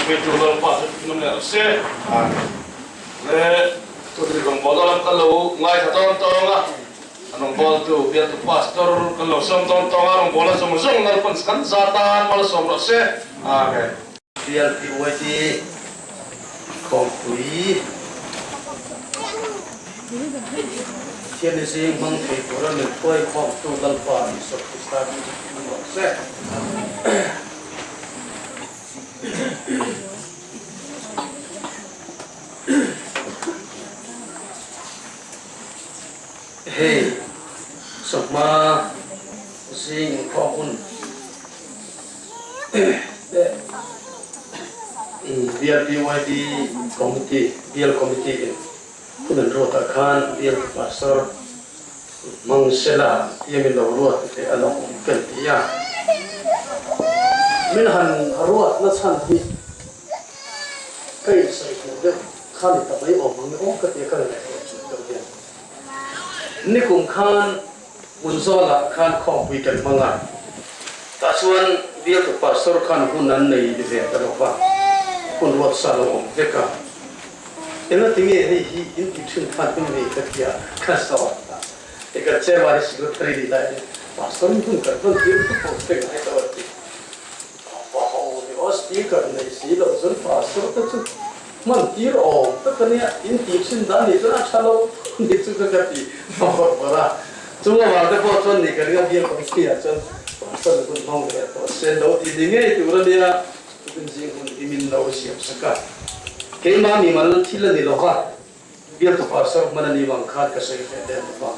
Hruaitu Lalpa chu thinlung leh rawh se. Le Thuhri rawngbawlna lam kan lo ngaithla dawn tawng a, a rawngbawltu bialtu Pastor kan lo sawm dawn tawng a, rawngbawlna zawng zawng Lalpan kan za tan malsawm rawh se. Amen. Bial PYD Khawmpui Pathian i zing hmang thei tura min hruai khawmtu Lalpa Isua Krista chu hmang rawh se. Hei chawhma zing inkhawm hun Bial PYD Committee, Bial Committee in hun an ruat ah khan Bial Pastor Hmang sela tia min lo ruat te a lo awm tel ti a. Min han ruat na chhan hi ka insawi hmuh deuh kha ni ta mai awm ang e aw ka tia ka ngaihtuah chun deuh hian. Nikum khan Hmunzawlah khan khawmpui kan hmang a, tah chuan bialtu pastor khan hun an nei ve ta lo va, hun ruat sa lo awm vek a. Engati nge hei hi in ti thin khan hun nei ka tia ka zawt a, e kan chairman hi secretary ni lai hian pastor in hun kan hman tir thut pawh ka ngai lo a ti. Pa ho ni aw speaker nei si lo chuan pastor te chu hman tir awm tak a nia, in ti thin dan nih chuan a tha lo ni chu ka ka ti vawr vawr a. Chung avang te pawh chuan ni ka ring a biak awm si ah chuan pastor in hun hmang ve tawh se lo ti ni ngei tur a nia. Tukin zing hun hi min lo siam sak a, keimah mimal thil a ni lo va, bialtu pastor hman a ni vang khan ka sawi hle hle lo va.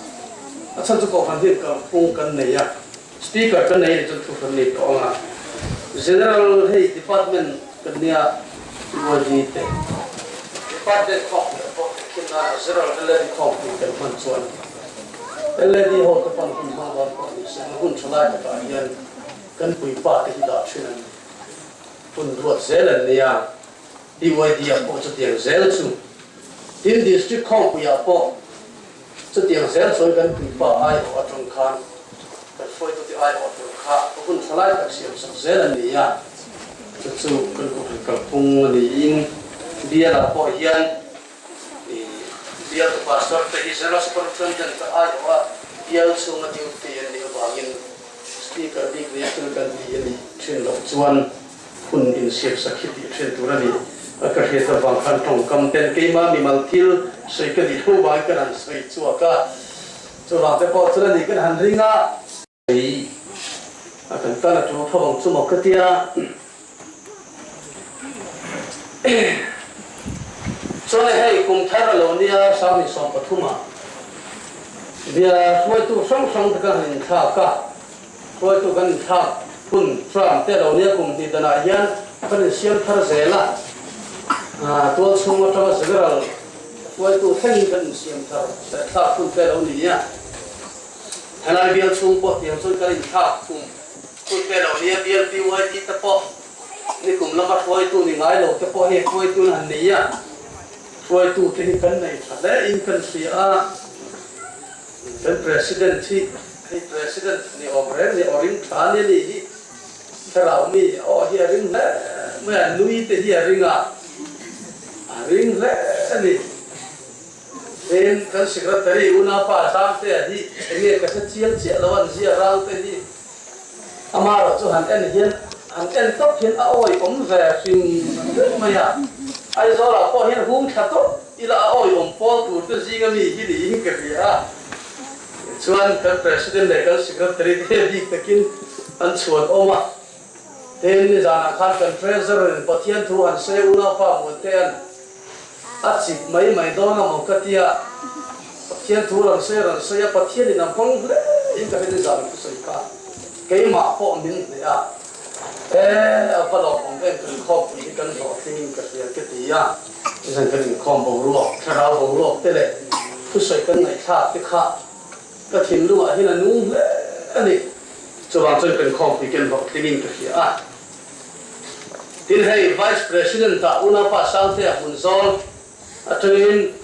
A chhan chu kohhran hian kalphung kan nei a, speaker kan nei a ni chuan thu hran nei tawh ang a. General hei department kan nia UID te department khawk leh pawh tehkhin nana general LAD khawkpui kan hman chuan LAD ho te pawn hun hmang dawn pawh ni se ang hun tha lai takah hian kan puipa te hi dah thin an ni. Hun ruat zel an nia, BYD ah pawh chutiang zel chu. Tin, District khawngpuiah pawh chutiang zel chuan kan puipa aiawh atang khan kan hruaitute aiawh tur kha hun thalai tak siamsak zel an ni a, chu chu kan kohhran kalphung a niin bialah pawh hian bialtu pastor te hi General Superintendent aiawha bial chhunga duty an nih avangin Speaker bik leh thil kan ti a nih thin loh chuan hun insiamsak hi tih thin tur a ni. A ka hriat avang khan tawngkam ten keimah mimal thil sawi ka nih tho vangin kan han sawi chhuak a, chuvang te pawh chuan a ni kan han ring a. Hei a kan tan a tul tho ang chu maw ka tia. Chuan hei kum thar a lo nia 2013 ah bia hruaitu hrang hrang te kan han inthlak a, hruaitu kan inthlak hun tram te a lo nia kum hnih danah hian kan insiam thar zel a, tual chhung atanga general hruaitu thlengin kan insiam thar leh thlak hun te a lo ni a, helai bial chhung pawh tiang chuan kan inthlak kum hun te a lo nia bial PYD te pawh Nikum lama hruaitu ni ngai lo te pawh hei hruaitu in han nei a, hruaitu te hi kan nei tha hle in kan hria a, kan President hi hei President ni awm reng ni aw ring tha ania ni hi thlarau mi aw hi a ring hle mai a, nui te hi a ring a, a ring hle a ni. Tin, kan Secretary unaupa Zamtea hi enge ka hre chiang chiah lo a, an zia rang te hi Amaherawh chu han en hian han en tawp hian a awiawm ve hrim hrim mai a, Aizawlah pawh hian hung thla tawp ila a awiawm pawl tur te zinga mi hi niin ka hria a. Tichuan kan President leh kan Secretary te bik takin an chhuan awm a, tin nizanah khan kan Treasurer in Pathian thu han sawi a unaupa Muantea'n a chip mai mai dawn a maw ka tia, Pathian thu rawn sawi rawn sawi a, Pathianin a hmang hle in ka rin zan thusawi kha keimah pawh min hneh a, e a va lawmawm em kan khawmpui hi kan hlawhtling in ka hria ka ti a, chuzan kan inkhawm boruak, thlarau boruak te leh thusawi kan ngaihthlak te kha ka thinlungah hian a nung hle a ni, chuvang chuan kan khawmpui kan hlawhtling in ka hria a. Tin hei Vice President ah unaupa Sangtea Hmunzawl atangin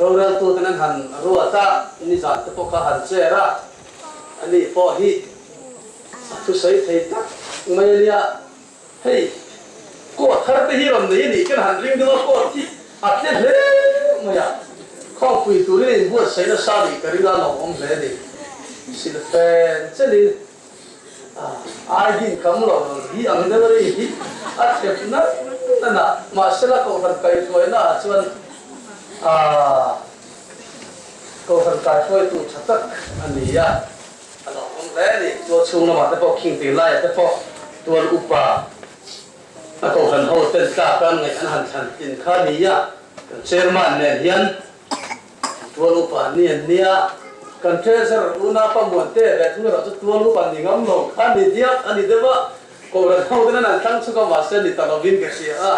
roreltuten an han ruat a, nizan te pawh kha han chair a, ani pawh hi a thusawi thei tak mai a nia. Hei Coat thar te hi rawn nei a nih kan han ring deuh a, coat hi a tle hle mai a, khawpui turin a inbuatsaih nasa a nih ka ring a, a lawmawm hle a ni. Silfen chelin ai din kam lo hi ang deuh a ri hi a thlep nat nat a, mahsela kohhran kaihhruaina ah chuan kohhran kaihhruaitu tha tak a ni a. A lo awm hle a ni. Tual chhung lamah te pawh khing tih laiah te pawh tual upa a kohhran ho ten tlak a ngaih an han thlan tlin kha a ni a. Kan chairman nen hian tual upa ni an nia. Kan treasurer unaupa Muante ve thung erawh chu tual upa ni ngam lo kha a ni diak a ni deuh a. Kohhran ho ten an han thlang chhuk a mahse ni ta lovin ka hria a.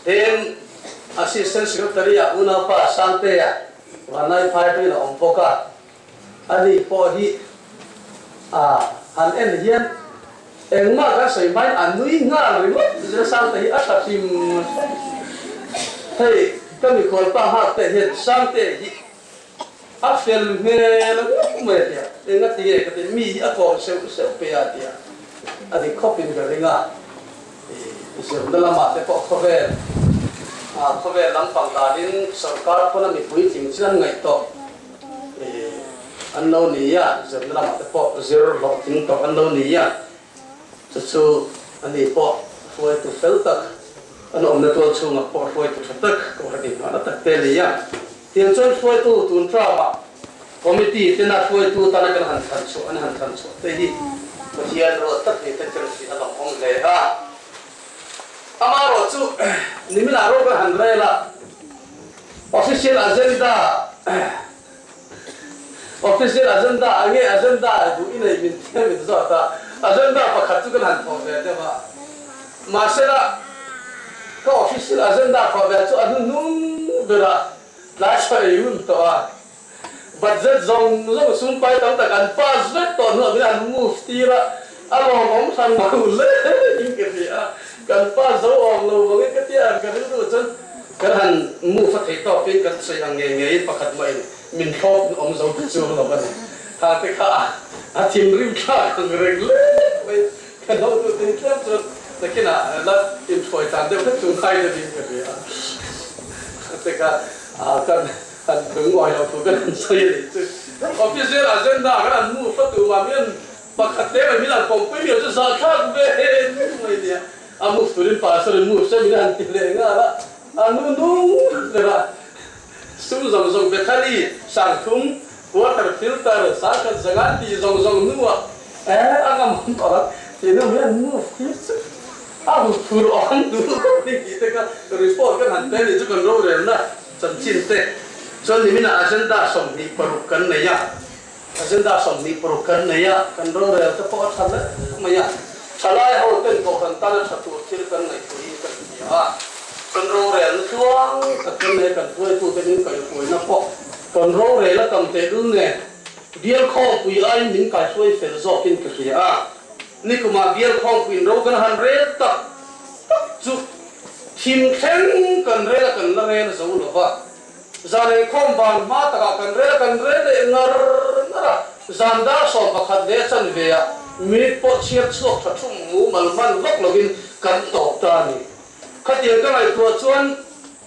Tin, assistant secretary-ah unaupa Sangtea Vanlaiphai pawhin a awm bawk a. Ani pawh hi a han en hian engmah kan sawi hmain a nui nghal ringawt zir Sangte hi a tha hrim hrim. Hei ka mikhual pa nghak te hian Sangte hi a fel hmel ngawt mai a tia, enga tinge ka ti mi hi a kawm seuh seuh pe a tia a dik khawp in ka ring a. Zirna lamah te pawh khawvel khawvel lampang danin sorkar pawn a mipui tling chian ngaih tawh an lo ni a, zirna lamah te pawh zir hlawhtling tawh an lo ni a, chu chu ani pawh hruaitu fel tak an awmna tual chhungah pawh hruaitu tha tak kohhran inhmahna tak te a ni a. Tiang chuan hruaitu tun tramah committee tena hruaitu tana kan han thlan chhuah an han thlan chhuah te hi Pathian ruat tak ni te kan hrilh a lang awm hle a. Amaherawh chu niminah ro kan han rel a, official agenda official agenda enge agenda duh i nei min tia min zawt a, agenda pakhat chu kan han thawh ve deuh a. Mahsela, ka official agenda thawh ve chu a hnuhnung berah tlai tha ei hun tawh a, budget zawng zawng sumpai tam tak an pass vek tawh hnuah min an move tir a, a lawmawm hran lo hle in ka hria a, kan pass zo awm lo vangin ka tia ang ka rilru chuan kan han move a theih tawkin kan sawi ang ngei ngeiin pakhat mahin min thlawp in awm zo ta chuang lo a ni. Kha te kha a thinrim thlak ang reng hle mai. Ka hlauh duh thei tlem chuan nakinah la inhruai tlan deuh hlek chu ngai deuhin ka hria a. Te kha kan han lungawi loh thu kan han sawi a nih chu. Official agenda kan han move a tumah mian pakhat te mai min han pawmpui mial chu zahthlak ve mai nia. A move turin pastor in move se min han ti leh nghal a, a nu nung ber a. Sum zawng zawng Bethany sangthum water filter sangkhat zanga tih zawng zawng hnuah eh a ngam awm tawh lo tih hnu hian move hi chu a hmu phur awm duh khawp mai tih te kha report kan han pe a nih chu kan rorelna chanchin te chuan niminah agenda 26 kan nei a, agenda 26 kan nei a kan rorel te pawh a tha hle mai a, thalai ho ten kohhran tana tha tur thil kan ngaihtuah hi kan hria a, kan rorelna tluang tak kan nei a kan hruaitute min kaihhruaina pawh Kan rorel a tam tehlul nen bial khawmpui aiin min kaihruai fel zawkin ka hria a, nikumah bial khawmpuiin ro kan han rel tak tak chu thim thleng kan rel a kan la rel zo lo va, zan inkhawm ban hma takah kan rel a kan rel leh ngar ngar a, zan dar 11 leh a chanve ah minute pawh chhiar chhuak tha thum mumal hman vak lovin kan tawp ta a ni. Khatiang ka ngaihtuah chuan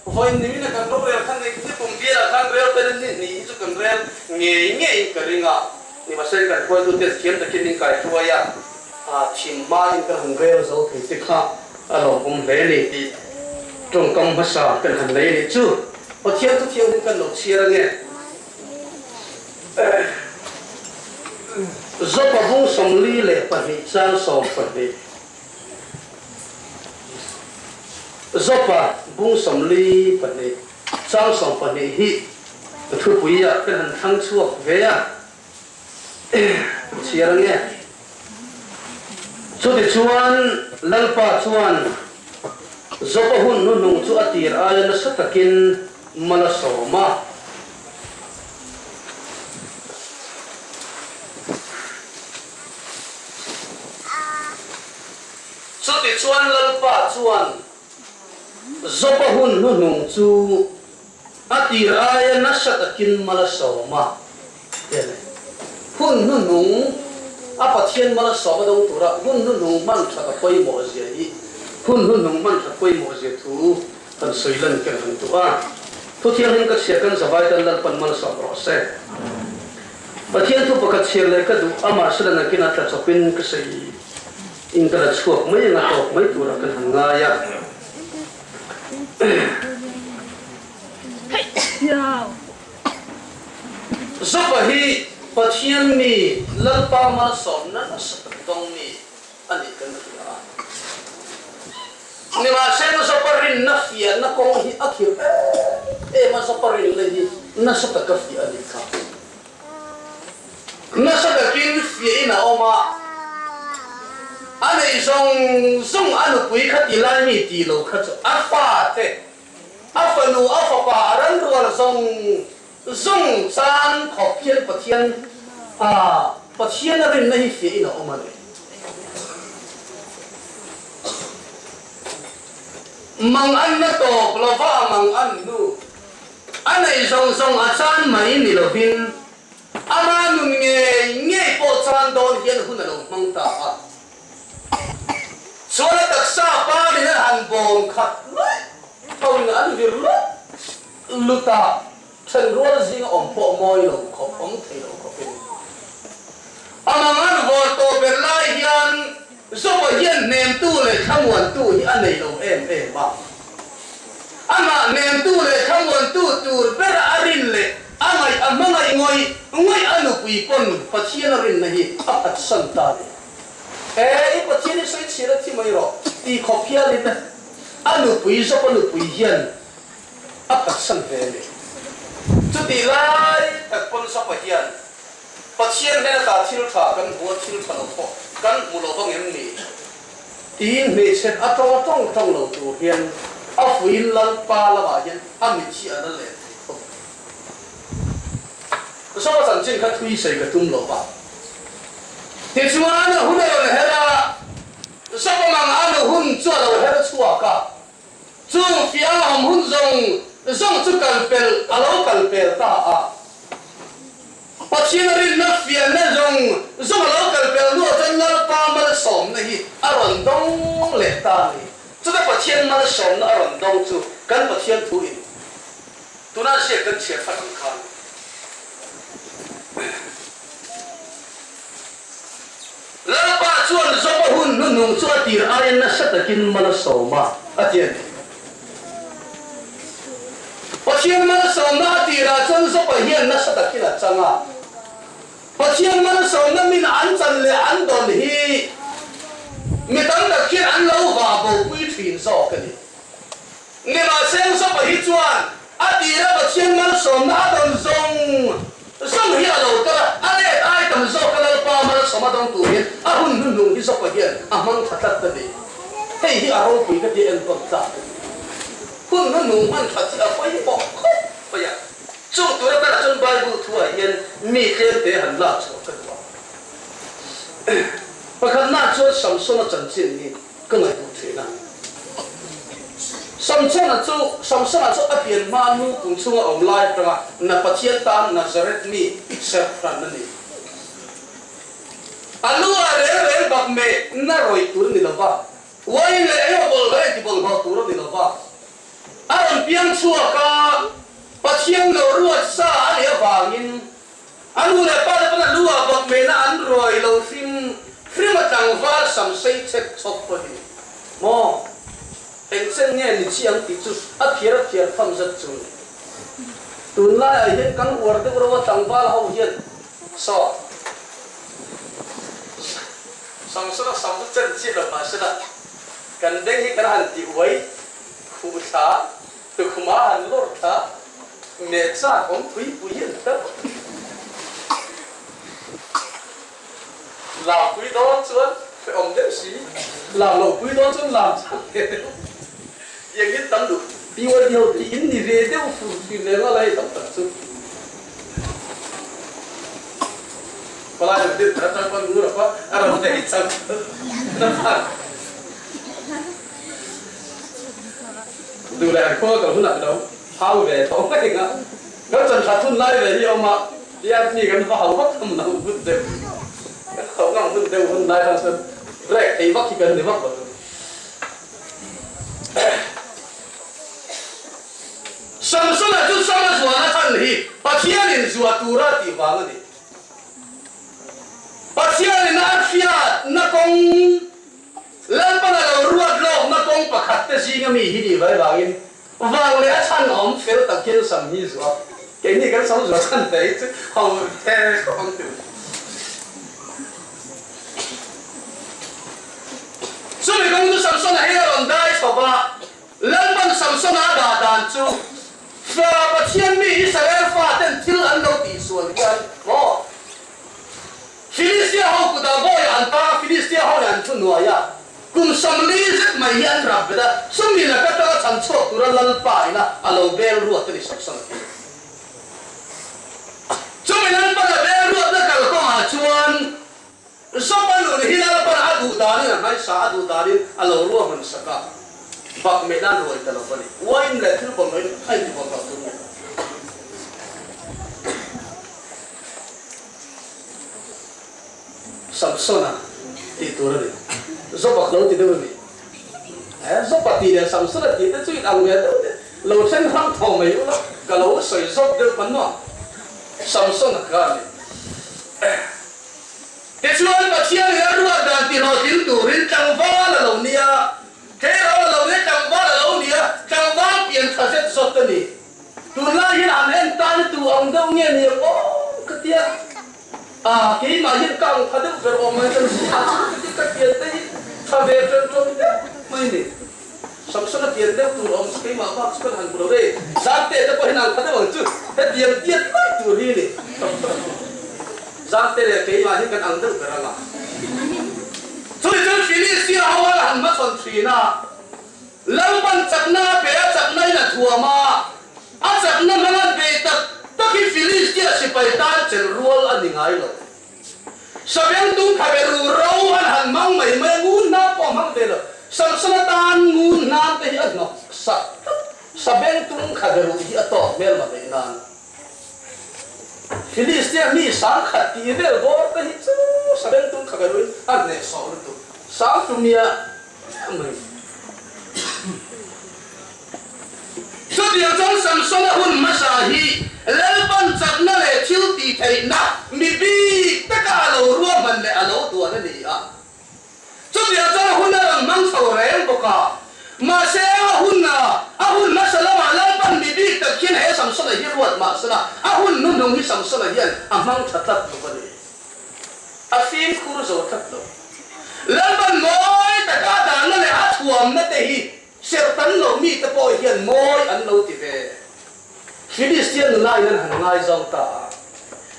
Vawiin nimin a kan rorel khan eng ni kum bialah khan rel tel ni hnih hi chu kan rel ngei ngeiin ka ring a, nimahse kan hruaitute thiam takin min kaihruai a, thim hmain kan han rel zo thei te kha a lawmawm hle a ni tih tawngkam hmasa kan han nei a nih chu. Pathian thu thianghlim kan lo chhiar ange. Zopa bung 42 chang 12. Zopa bung 42 chang 12 hi ka thupui ah kan han thlang chhuak ve a, chhiar ange. Chutichuan Lalpa chuan Zopa hun hnuhnung chu a tir aia nasa takin mal a sawm a. Chutichuan Lalpa chuan Zopa hun hnuhnung chu a tir aia nasa takin mal a sawm a, ti a ni. Hun hnuhnung a Pathian mal a sawm a dawng tura hun hnuhnung hman that a pawimawh zia hi. Hun hnuhnung hman that pawimawh zia thu kan sawi lan kan han duh a. Thu thianghlim ka chhiar kan zavai tan Lalpan malsawm rawh se. Pathian thu pakhat chhiar leh ka duh a mahse la nakin a tla chawpin ka sawi in ka la chhuak mai anga tawk mai turah kan han ngai a. Zopa hi Pathian mi Lalpa malsawmna nasa tak dawng mi a nih kan hria a. Nimahsela Zopa rinna fiahna kawng hi a khirh em em a, Zopa rinna hi nasa taka fiah a nih kha. Nasa takin fiahin a awm a, a neih zawng zawng a nupui kha ti lai mi tih lo kha chu a fate, A fanu, a fapa, a ran rual zawng zawng chan khawp hian Pathian a Pathian a rinna hi fiahin a awm a ni. Mang anna tawp lova a mang an hnu a neih zawng zawng a chan mai ni lovin ama nun ngei ngei pawh chan dawn hian hun a lo hmang ta a. Chuan a taksa panin an han bawm khat luih thoin an vir lut lut a, thenrual zinga awm pawh mawi lo khawp, awm thei lo khawpin a mang an vawl tawh ber lai hian Zopa hian hnemtu leh thlamuantu hi a nei lo em em a. Amah hnemtu leh thlamuantu tur bera a rin leh a ngaih a hmangaih ngawih ngawih a nupui pawn Pathian a rinna hi a phatsan ta a ni. He i Pathian hi sawi chhir a thi mai rawh ti khawp hialin a nupui zawk a nupui hian a phatsan ve a ni. Chutih lai tak pawn Zopa hian Pathian hnen ata thil tha kan hmu a, thil tha lo pawh kan hmu lo vang em ni? Tiin hmeichhe a tawng a tawng tawng lo tur hian a fuiin Lalpa lamah hian a mit hi a la let thei khawp. Zopa chanchin kha thui sawi ka tum lo va. Tichuan, hun a rawn her a, Zopa mang a nu hun chu a lo her chhuak a. Chung fiah a awm hun zawng zawng chu kal pel a lo kal pel ta a. Pathian a rinna fiahna zawng zawng a lo kal pel hnuah chuan Lalpa malsawmna hi a rawn dawng leh ta a ni. Chuta Pathian malsawmna a rawn dawng chu kan Pathian thu in Tuna ziak kan chhiar fat ang khan Lalpa chuan Joba hun hnuhnung chu a tir aiin nasa takin mal a sawm a, a ti a ni. Pathian malsawmna a tirah chuan Joba hian nasa takin a chang a. Pathian malsawmna min an chan leh an dawn hi mi tam tak hian an lo vah bopui thin zawk a ni. Nimahsela Zopa hi chuan a tira Pathian malsawmna a dawn zawng zawng hi a lo kal a, a let ai tam zawk a Lalpa malsawm a dawng tur hian a hun hnuhnung hi Zopa hian a hmang tha tlat a ni. Hei hi a ropui ka tia enkawl tlak a ni. Hun hnuhnung hman that hi a pawimawh khawp mai a, chung tur atana chuan Bible thuah hian mi tlemte han lak chhuah ka duh a. Pakhatnaah chuan Samsona chanchin hi Ka ngaihtuah thin a. Samsona chu Samsona chu a pian hma nu kum chhunga awm lai atanga na Pathian tan Nazareth mi serh hran a ni. A lu ah reng reng bak meh na rawih tur a ni lova, uain leh eng a bawlhhlawh eng ti bawlhhlawh tur a ni lova. A rawn piang chhuak a, Pathian lo ruat sa a nih avangin A nu leh pa te pawn a lu ah bawk mena an ruai lo hrim hrim a tlangval sam sei chek chawk pawh hi maw eng chen nge ni chi ang tih chu a phiar a phiar tham zet chu ni. Tunlai ah hian kan uar deuh ro a tlangval ho hian saw sam sela sam chu chen chiah lo mahsela kan beng hi kan han ti uai khuh thla Tukhuma han lawr thla meh chak awm pui pui hi an tel. Lam pui dawn chuan hrehawm deuh si, lam lo pui dawn chuan lam chak ve deuh. Tiang hi tam duh. BYD ho te hi in ni ve deuh fur thin leh nghal a hei tam tak chu. Palai lam deuh thar atang pawn ngur a pa a rawn nei chak na. Duh leh an khawl kal hunah lo hau ve tho mai ang a, kan chan that hun lai ve hi a awm a, tiang mi kan va hau vak tham lo hun deuh, kan hauh ngang hun deuh hun lai atang chuan rek thei vak hi kan ni vak lo. Samsona chu sam a zuahna chhan hi Pathianin zuah tura tih vang a ni. Pathianin a hriatna kawng Lalpana lo ruat lawkna kawng pakhat te zinga mi hi nih vai vangin vang leh a chhan awm fel tak hian sam hi zuah. Keini kan sam zuah chhan te hi chu ho the khawp ang tih. Chumi kawng chu Samsona hi a rawn dai chho va, Lalpan Samsona a dah dan chu, Fa Pathian mi Israel faten thil an lo tihsual hian maw? Filistia ho kutah bawiah an tang a, Filistia ho nih an thu hnuai a, kum 40 zet mai hi an rap bet a, chumi laka tanga chhan chhuak tura Lalpa ina a lo bel ruat a ni Samsona hi. Chumi Lalpan a bel ruatna kalkawngah chuan Zopa nun hi Lalpan a duh danin a hmaisa, a duh danin a lo ruahman sak a, bak meh nan ruai ta lo va ni. Wine leh thil bawlhhlawhin a intibawlhhlawh tur ni. Samsona tih tur a ni. Zopa ka lo ti deuh a mi? He Zopa tih leh Samsona tih te chu in ang ve deuh deuh. Lo thleng hrang thaw mai ula, ka lo sawi zawk deuh pawn maw? Samsona kha a ni. Tichuan, Pathian hi a ruat dan tihlawhtling turin tlangval a lo nia, tleirawl a lo nia, tlangval a lo nia, tlangval pian tha zet zawt a ni. Tunlai hian an en tan tu ang deuh nge ni ang aw ka tia, a keimah hian ka ang tha deuh ber awm mai chuan a chu ka ti ka pian te hi tha ve ṭan ṭawm deuh mai ni. Samson a pian deuh tur awm chu keimah bak chu kan han hmu lo e, Zante te pawh hian ang kha deuh ang chu, hetiang tiat mai tur hi ni. Zante leh keimah hi kan ang deuh ber ang a. Chumi chuan Filistia ho a han hmachhawn thin a, Lalpan chakna a pe a, chakna in a thuam a, a chakna hmang an bei tak tak hi Filistia sipai tan chelh rual a ni ngai lo. Sabengtung kha be ru ro an han hmang mai mai a, ngun hna pawh a hmang ve lo. Samson atan ngun hnan te hi a hnawk sak tlat. Sabengtung kha be ru hi a tawk hmel ma beih nan. Filistia mi 10,000 tih vel bawr te hi chu sabengtung kha be ruin a hnehsawh lutuk. Sang tumia mai. Chutiang chuan Samsona hun hmasa hi Lalpan chakna leh thil tih theihna mi bik taka a lo ruahman leh a lo duan a ni a. Chutiang chuan a hun a rawn hmang chho reng bawk a. Mahse, a hun a a hun hmasa lamah Lalpan mi bik tak hian he Samsona hi ruat mahsela a hun hnuhnung hi Samsona hian a hmang tha tlat lo a ni. A fimkhur zo tlat lo. Lalpan mawi taka a dahna leh a thuamna te hi Serhtan lo mite pawh hian mawi an lo ti ve. Filistia nula in an han ngaizawng ta a,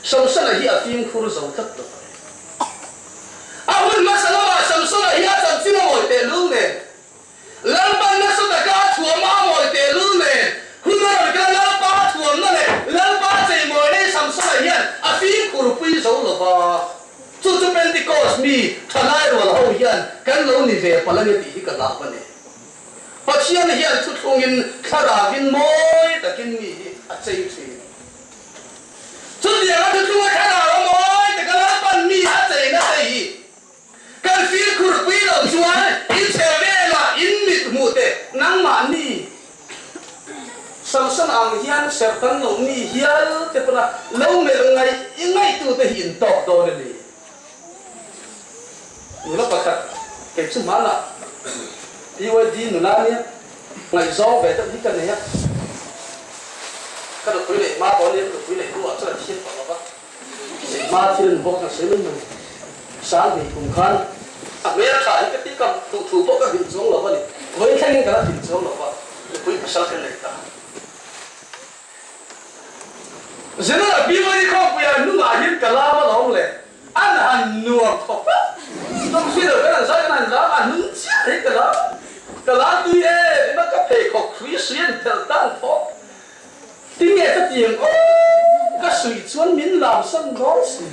Samsona hi a fimkhur zo tlat lo mai. A hun hmasa lamah Samsona hi a chanchin a mawi tehlul nen, Lalpan nasa taka a thuam a mawi tehlul nen, hun a rawn kal a Lalpa a thuamna leh Lalpa a cheimawina hi Samsona hian a fimkhur pui zo lo va. Chu chu Pentecost mi thalai rual ho hian kan lo ni ve palh a ni tih hi ka hlauh a ni. Pathian hian thuthlungin thlarauin mawi takin mi hi a chei thin. Chutianga thuthlunga thlarau a mawi taka Lalpan mi a chei na te hi kan fimkhur pui loh chuan in chhe velah in mit hmuh teh nangmahni Samson ang hian serhtan loh mi hial te pawn a lo melh ngaih ngaihtute hi in tawk dawn a ni. Nula pakhat kei chu hmanah PYD nula nia ngaihzawng ve deuh hi ka nei a, ka nupui neih hma dawn nia ka nupui neih hnuah chuan a thiam tawh lo va, neih hma thil an bawk a sawi mai mai. Sanghnih kum khan a hmel tha hi ka ti ka duhthu pawh ka hrilh chuang lo va ni, vawi thlengin ka la hrilh chuang lo va, nupui pasal ka nei ta. General Bimani khawpuia hnungah hian ka lam alawm le, an han nuam khawp a, tum hri lo kan han zai kan han lam a hnung chiah hi ka lam, ka lam tui em em a, ka pheikhawk hrui hrui an phelh tan thawk. Tinge ka ti ang aw, ka suih chuan min lam san dawn si,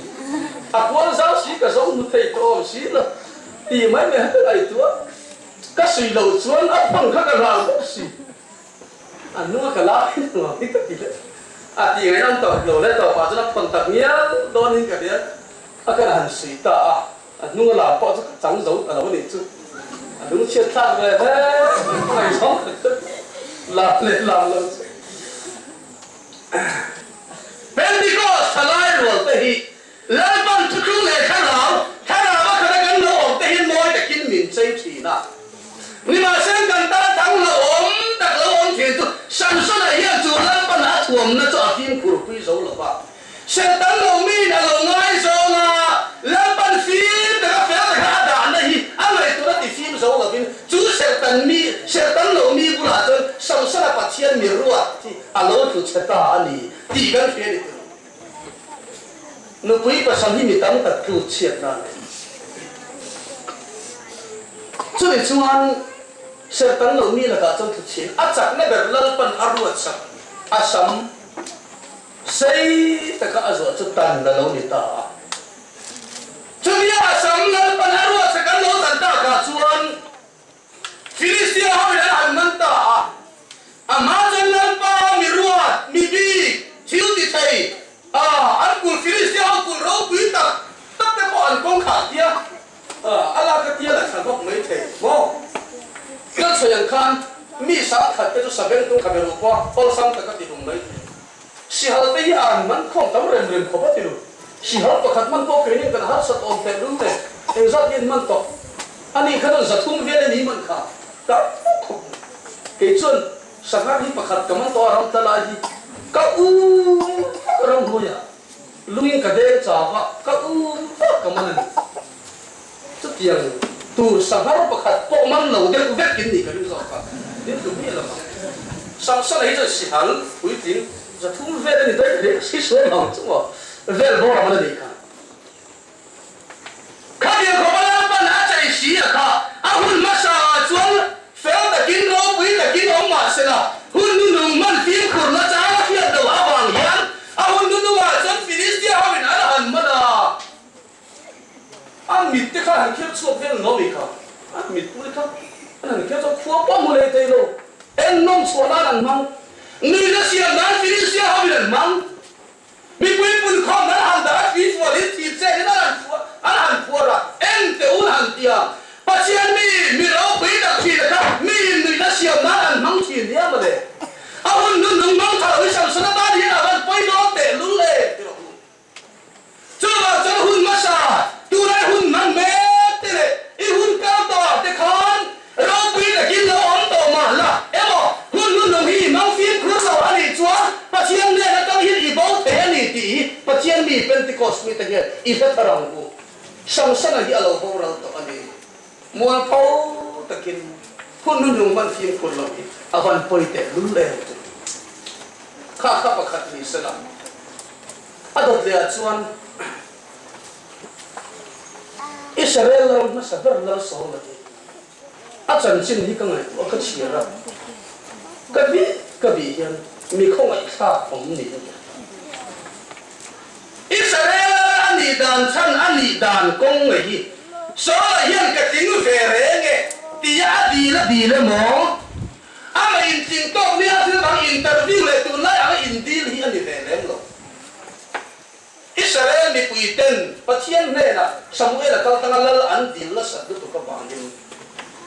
a kual zau si ka zo hmu thei tawh awm si lo ti mai mai ka ngaihtuah, ka suih loh chuan a phang kha ka hlau bawk si, a hnunga ka la hi nuam hi ka ti leh a ti ngaih an tawp lo leh tawpah chuan a phawn tak ngial dawnin ka hria a, ka han suih ta a, a hnunga lam pawh chu ka chang zo ta lo a nih chu. A lungchhiat thlak ve hle ngaihzawng lam leh lam lo chu. Pentecost thalai rual te hi Lalpan thuthlung leh thlarau, thlarau a khata kan lo awm te hi mawi takin min chei thin a. Nimahsela kan tan thang lo awm tak lo awm thin chu Samsona hian chu Lalpan a thuamna chu a fimkhur pui zo lo va. Serhtan lo miin a lo ngaizawng a, Lalpan fim taka fel taka a dahna hi a ngaihtuahna ti fim zo lovin chu serhtan mi, serhtan lo mi bulah chuan Samsona Pathian mi ruat hi a lo tlu chhe ta a ni tih kan hria ni tur. Nupui pasal hi mi tam tak tlut chhiat nan a ni. Chumi chuan serhtan lo mi lakah chuan tlu chhin a chakna ber Lalpan a ruatsak a sam. Sei taka a zuah chu tan a lo ni ta a. Chumia a sam Lalpan a ruatsak an lo tan takah chuan Filistia hoin an han man ta a. A hma chuan Lalpa mi ruat, mi bik, thil ti thei a, an kulh Filistia ho kulh ropui tak tak te pawh an kawng khah tia a lak a tial a thla bawk mai thei maw? Kan sawi ang khan mi sangkhat te chu sabeng tung kha beruh pawh awlsam taka ti hlum mai thei. Sihal te hi an man khawm tam rem rem khawp a ti lu. Sihal pakhat man pawh keini kan harsat awm teh lul nen engzat nge an man tawh? Ani kha chuan 300 vel a ni man kha tam khawp mai. Kei chuan sanghar hi pakhat ka man tawh a ram tla lai hi ka u ram hnuaiah lungin ka deng chau a ka u vak ka man a ni. Chutiang tur sanghar pakhat pawh man lo deuh vek in nih ka ring zawk a, min hlu miah lo ang. Samsona hi chuan sihal puitling 300 vel a ni daih hle, si sual lo chu maw vel bawr a man a nih kha. Khatiang khawpa Lalpan a chei si a kha, a hun hmasa ah chuan fel takin ropui takin awm mah sela, hun nunung hman fimkhurna chang a hriat loh avang hian a hun nunung ah chuan Filistia ho in an han man a. A mit te kha han kher chhuak vel lo mai kha. A mit pui kha an han kher chhuak khua pawh hmu leh thei lo. En nawm chhuah nan an hmang. Nuihna siam nan Filistia ho in an hmang. Mipui pun khawm an han dah a thli fual in thli chet in an han phuar an han phuar a, en teh un han ti a. Pathian mi mi ropui tak thin a kha mi in nuihna siam nan an hmang thin nia mawle. A hun nun nung hmang tha lo hi Samsona tan hian a van pawi dawn teh lul em ti rawh u. Chuvang chuan hun hmasa, tunai hun hman mek te leh i hun kal tawh te khan ropui takin lo awm tawh mah la emaw, hun hnuhnung hi i hmang fimkhur lo a nih chuan Pathian nen atang hian i bo thei a ni tih hi Pathian mi Pentecost mite hian i hre thar ang u. Samsona hi a lo boral tawh a ni. Mualpho takin hun hnuhnung hman fimkhur lo hi a van pawi teh lul em chu. Kha kha pakhat ni sela. A dawt leh ah chuan Israel lal hmasa ber lal Saul a ni. A chanchin hi ka ngaihtuah ka chhiar a, ka bih ka bih hian mi khawngaihthlak awm niin ka hria. Israel lal a nih dan chhan a nih dan kawng ngei hi Saul-a hian ka tling ve reng e tia a dil a dil emaw? Amah intling tawk nia thil dang interview leh tunlai anga indil hi a ni ve lem lo. Israel mipui ten Pathian hnenah Samuel a kal tanga lal an dil nasat lutuk avangin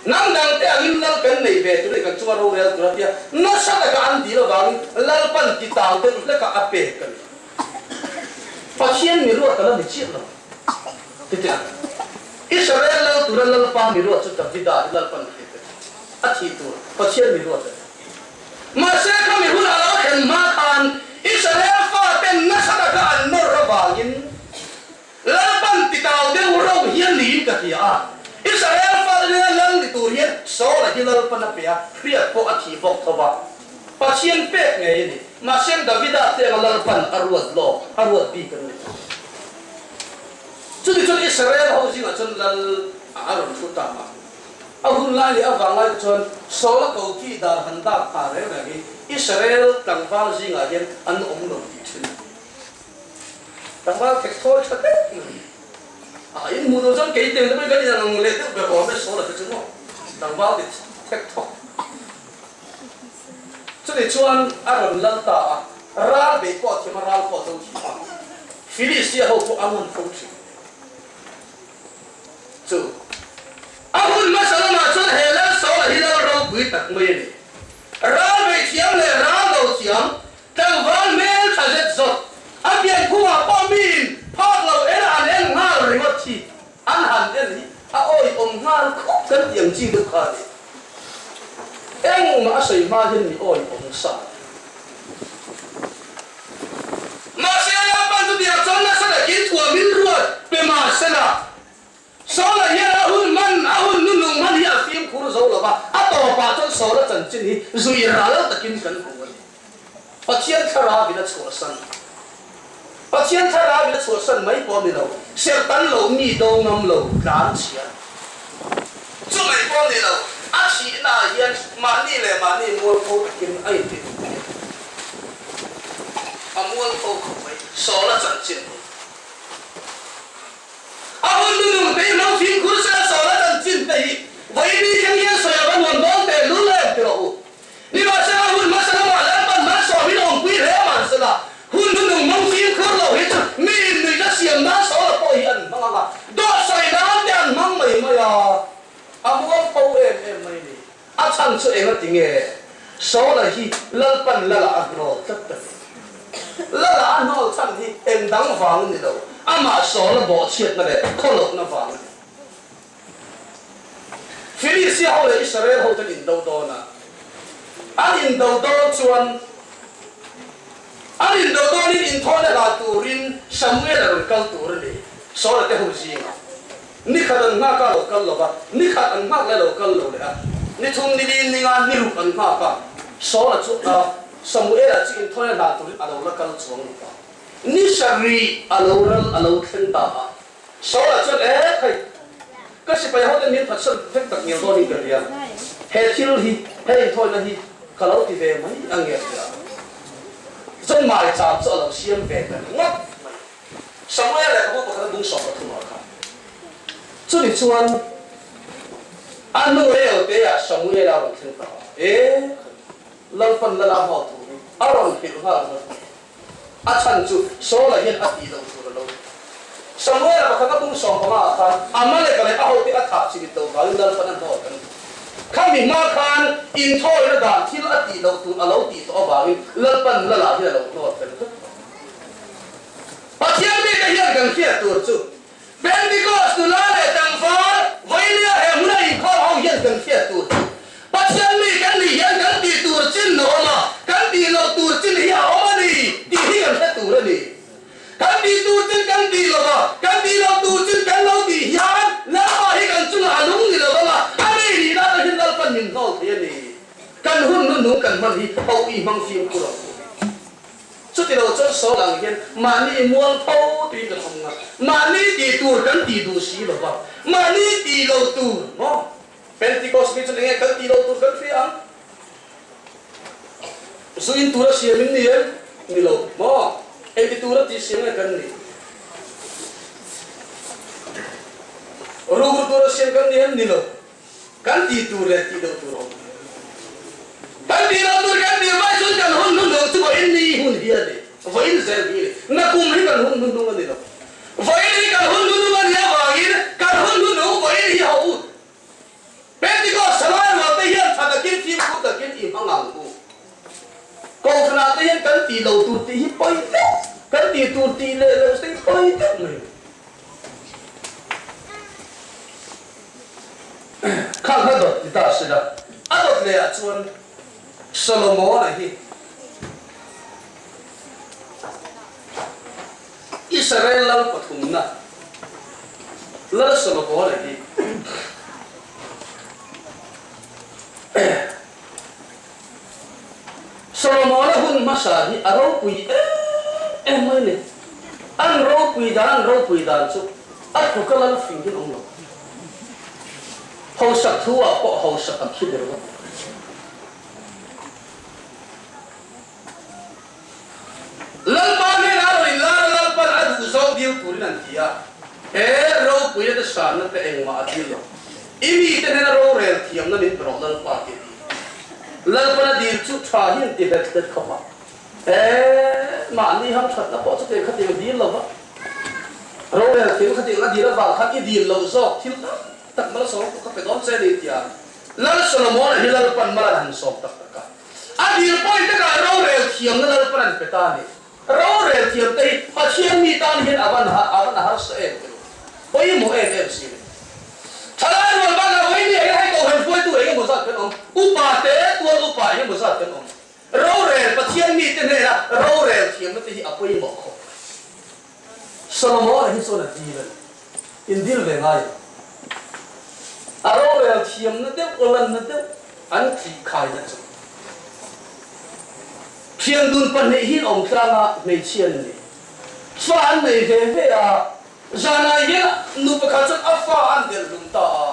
hnam dangte angin lal kan nei ve tur a ni kan chunga rorel tur a tia nasa taka an dil avangin Lalpan titau deuh hlekah a pek a ni. Pathian mi ruat a la ni chiah lo. Titiang Israel lal tura Lalpa mi ruat chu Davida hi Lalpan a hrilh a ni. A thih tur Pathian mi ruat a ni. Mahse kha mi hun a lo thlen hma khan Israel faten nasa taka an nawr avangin Lalpan titau deuh rauh hian niin ka hria a. Israel fate nena lal ni tur hian Saula hi Lalpan a pe a, hriat pawh a thih bawk tho va. Pathian pek ngei a ni. Mahse Davida te anga Lalpan a ruat lawk, a ruat bik an ni. Chutichuan Israel ho zingah chuan lal a rawn thu ta a. A hun lai leh a vang lai te chuan Saula ko ki dar han dak pha reng reng hi Israel tlangval zingah hian an awm lo tih thin a ni. Tlangval khek thawi tha deuh mai a in hmuh duh chuan kei teng te pawhin kan inang leh deuh ber awm e Saula te chu maw tlangval ti thek thawk. Chutih chuan a rawn lal ta a, ral beih pawh a thiam a, ral pawh a do thiam a, Filistia ho pawh a ngun fo thin. Chu a hun. Hun hmasa lamah chuan he lal Saula hi lal ropui tak mai a ni. Ral beih thiam leh ral do thiam, tlangval hmel tha zet zawt, a pian phungah pawh miin phak lo en an en nghal ringawt hi an han en hi a awihawm nghal khup kan tih ang chi deuh kha a ni. Engmah a sawi hma hian mi awihawm sa. Mahse, Lalpan chutiang chuan nasa takin thuamin ruat pe mahsela, Saula hian a hun hman, a hun nunung hman hi a fimkhur zo lo va, a tawpah chuan Saula chanchin hi zui ral takin kan hmu a ni. Pathian thlarauin a chhuahsan. Pathian thlarauin a chhuahsan mai pawh a ni lo, serhtan lo, mi do ngam lo, tlan chhia. Chu mai pawh a ni lo, a thihnaah hian mahni leh mahni mualpho takin a inti duh mai a ni. A mualpho khawp mai, Saula chanchin hi. A hun nunung te hi hmang fimkhur sela sawl a chanchin te hi vawiin thleng hian sawi a va nuam dawn teh lul em ti rawh u. Nimahsela hun hmasa lamah Lalpan malsawm in awmpui hle mahsela hun nunung hmang fimkhur lo hi chu mi innuihna siam nan sawl a pawh hi an hmang ang a, dawt sawi nan te an hmang mai mai a, a mualpho em em mai ni. A chhan chu eng a ti nge? Saula hi Lalpan Lala a hnawl tlat ta ni. Lala a hnawl chhan hi eng dang vang a ni lo, amah Saula bawhchhiatna leh khawlawkna vang a ni. Filistia ho leh Israel ho ten indo dawn a, an indo dawn chuan an indo dawnin inthawhna hlan turin Samuel a rawn kal tur a ni, Saula te ho zingah. Ni khat an nghak a lo kal lo va, ni khat an nghak leh lo kal lo leh a, ni thum, ni li, ni nga, ni ruk an nghak a, Saula chu a, Samuela chu inthawi a hlan turin a lo la kal chuang lo va. Ni sarih a lo ral a lo thleng ta a, Saula chuan, E khai, ka sipai hoten min phatsan vek tak ngial dawnin ka hria, he thil hi, he inthawina hi ka lo ti ve mai ang nge tia chuan maicham chu a lo siam ve ta ringawt mai. Samuel lehkhabu pakhat a bung 13 ah khan chumi chuan a nu rel te ah Samuel a rawn thleng ta a, e Lalpan lala hmuak turin a rawn hrilh nghal vat mai. A chhan chu Saula hian a tih loh tur a lo ti. Samuel a pakhat a bung 15 ah khan Amalek leh a hote a thah chimit loh vangin Lalpan a hnawt an ti. Khami hma khan inthawina dan thil a tih loh tur a lo tih tawh avangin Lalpan lala hian a lo hnawt fel vek mai. Pathian mite hian kan hriat tur chu Pentecost nula leh tlangval Vailia he hmuna inkhawm ho hian kan hriat tur chu Pathian mi kan nih hian kan tih tur chin a awm a, kan tih loh tur chin hi a awm a ni tih hi kan hre tur a ni. Kan tih tur chin kan tih lo va, kan tih loh tur chin kan lo tih hian Lalpa hi kan chungah a lung ni lo vang a, a mi nih lai pawhin Lalpan min hnawl thei a ni. Kan hun hnuhnung kan hman hi ho i hmang fimkhur ang u. Chuti lo chuan sawl ang hian mahni mualpho tuin kan awm nga, mahni tih tur kan tih duh si lo va, mahni tih lo tur maw? Pentecost mi chuan enge kan tih lo tur kan hria ang? Zu in tura siam in ni em? Ni lo maw? Engti tura tih siam nge kan nih? Rukru tura siam kan ni em? Ni lo. Kan tih tur leh tih loh tur a awm. Kan tih loh tur kan tih vai chuan kan hun hnuhnung chu vawiin ni hun hi a ni. Vawiin zel hi a ni. Nakum hi kan hun hnuhnung a ni lo. Vawiin hi kan hun hnuhnung a nih avangin kan hun hnuhnung vawiin hi ho u. Pentecost thalai rual te hian tha takin fimkhur takin i hmang ang u. Kohhranah te hian kan tih loh tur tih hi pawi deuh, kan tih tur tih leh loh te hi pawi deuh mai. Khang kha dawt ti ta se la, a dawt leh ah chuan Solomon-a hi Israel lal pathumna Lal Solomon-a hi Solomon-a hun hmasa hi a ropui em em mai a ni. An ropui dan an ropui dan chu a tluka lal fing hian awm lo. Hausak thu ah pawh hausak an khi ber lo. Lalpa hnenah a rawn inlar a, Lalpan a duh zawng dil turin an ti a, he ropuina te sanna te engmah a dil lo. I mite hnena rorel thiamna min pe rawh Lalpa tih a dil. Lalpan a dil chu tha hi an ti hlet hlet khawp a, he mahni hamthatna pawh chutiang khatiang a dil lo va, rorel thiamna khatiang a dil avang khan i dil loh zawk thil tam. tak malsawm pawh ka pe dawn che ni tia Lal Solomona hi Lalpan mal an han sawm tak tak a. A dil pawi takah rorel thiamna Lalpan an pe ta a ni. Rorel thiam te hi Pathian mi tan hian a van a van harsa em em pawimawh em em si ni. Thalai rual bakah vawi ni ah hian hei kohhran hruaitu eng emaw zat kan awm, upa te tual upa eng emaw zat kan awm. Rorel Pathian mi te hnena rorel thiamna te hi a pawimawh khawp mai. Solomon-a hi chuan a dil a ni. In dil ve ngai em? A rorel thiamna deuh aw lanna deuh an tih khaina chu. Thiandun pahnih hi awm tlanga hmeichhia an ni. Fa an nei ve ve a, zanah hian nu pakhat chuan a fa an delh hlum ta a.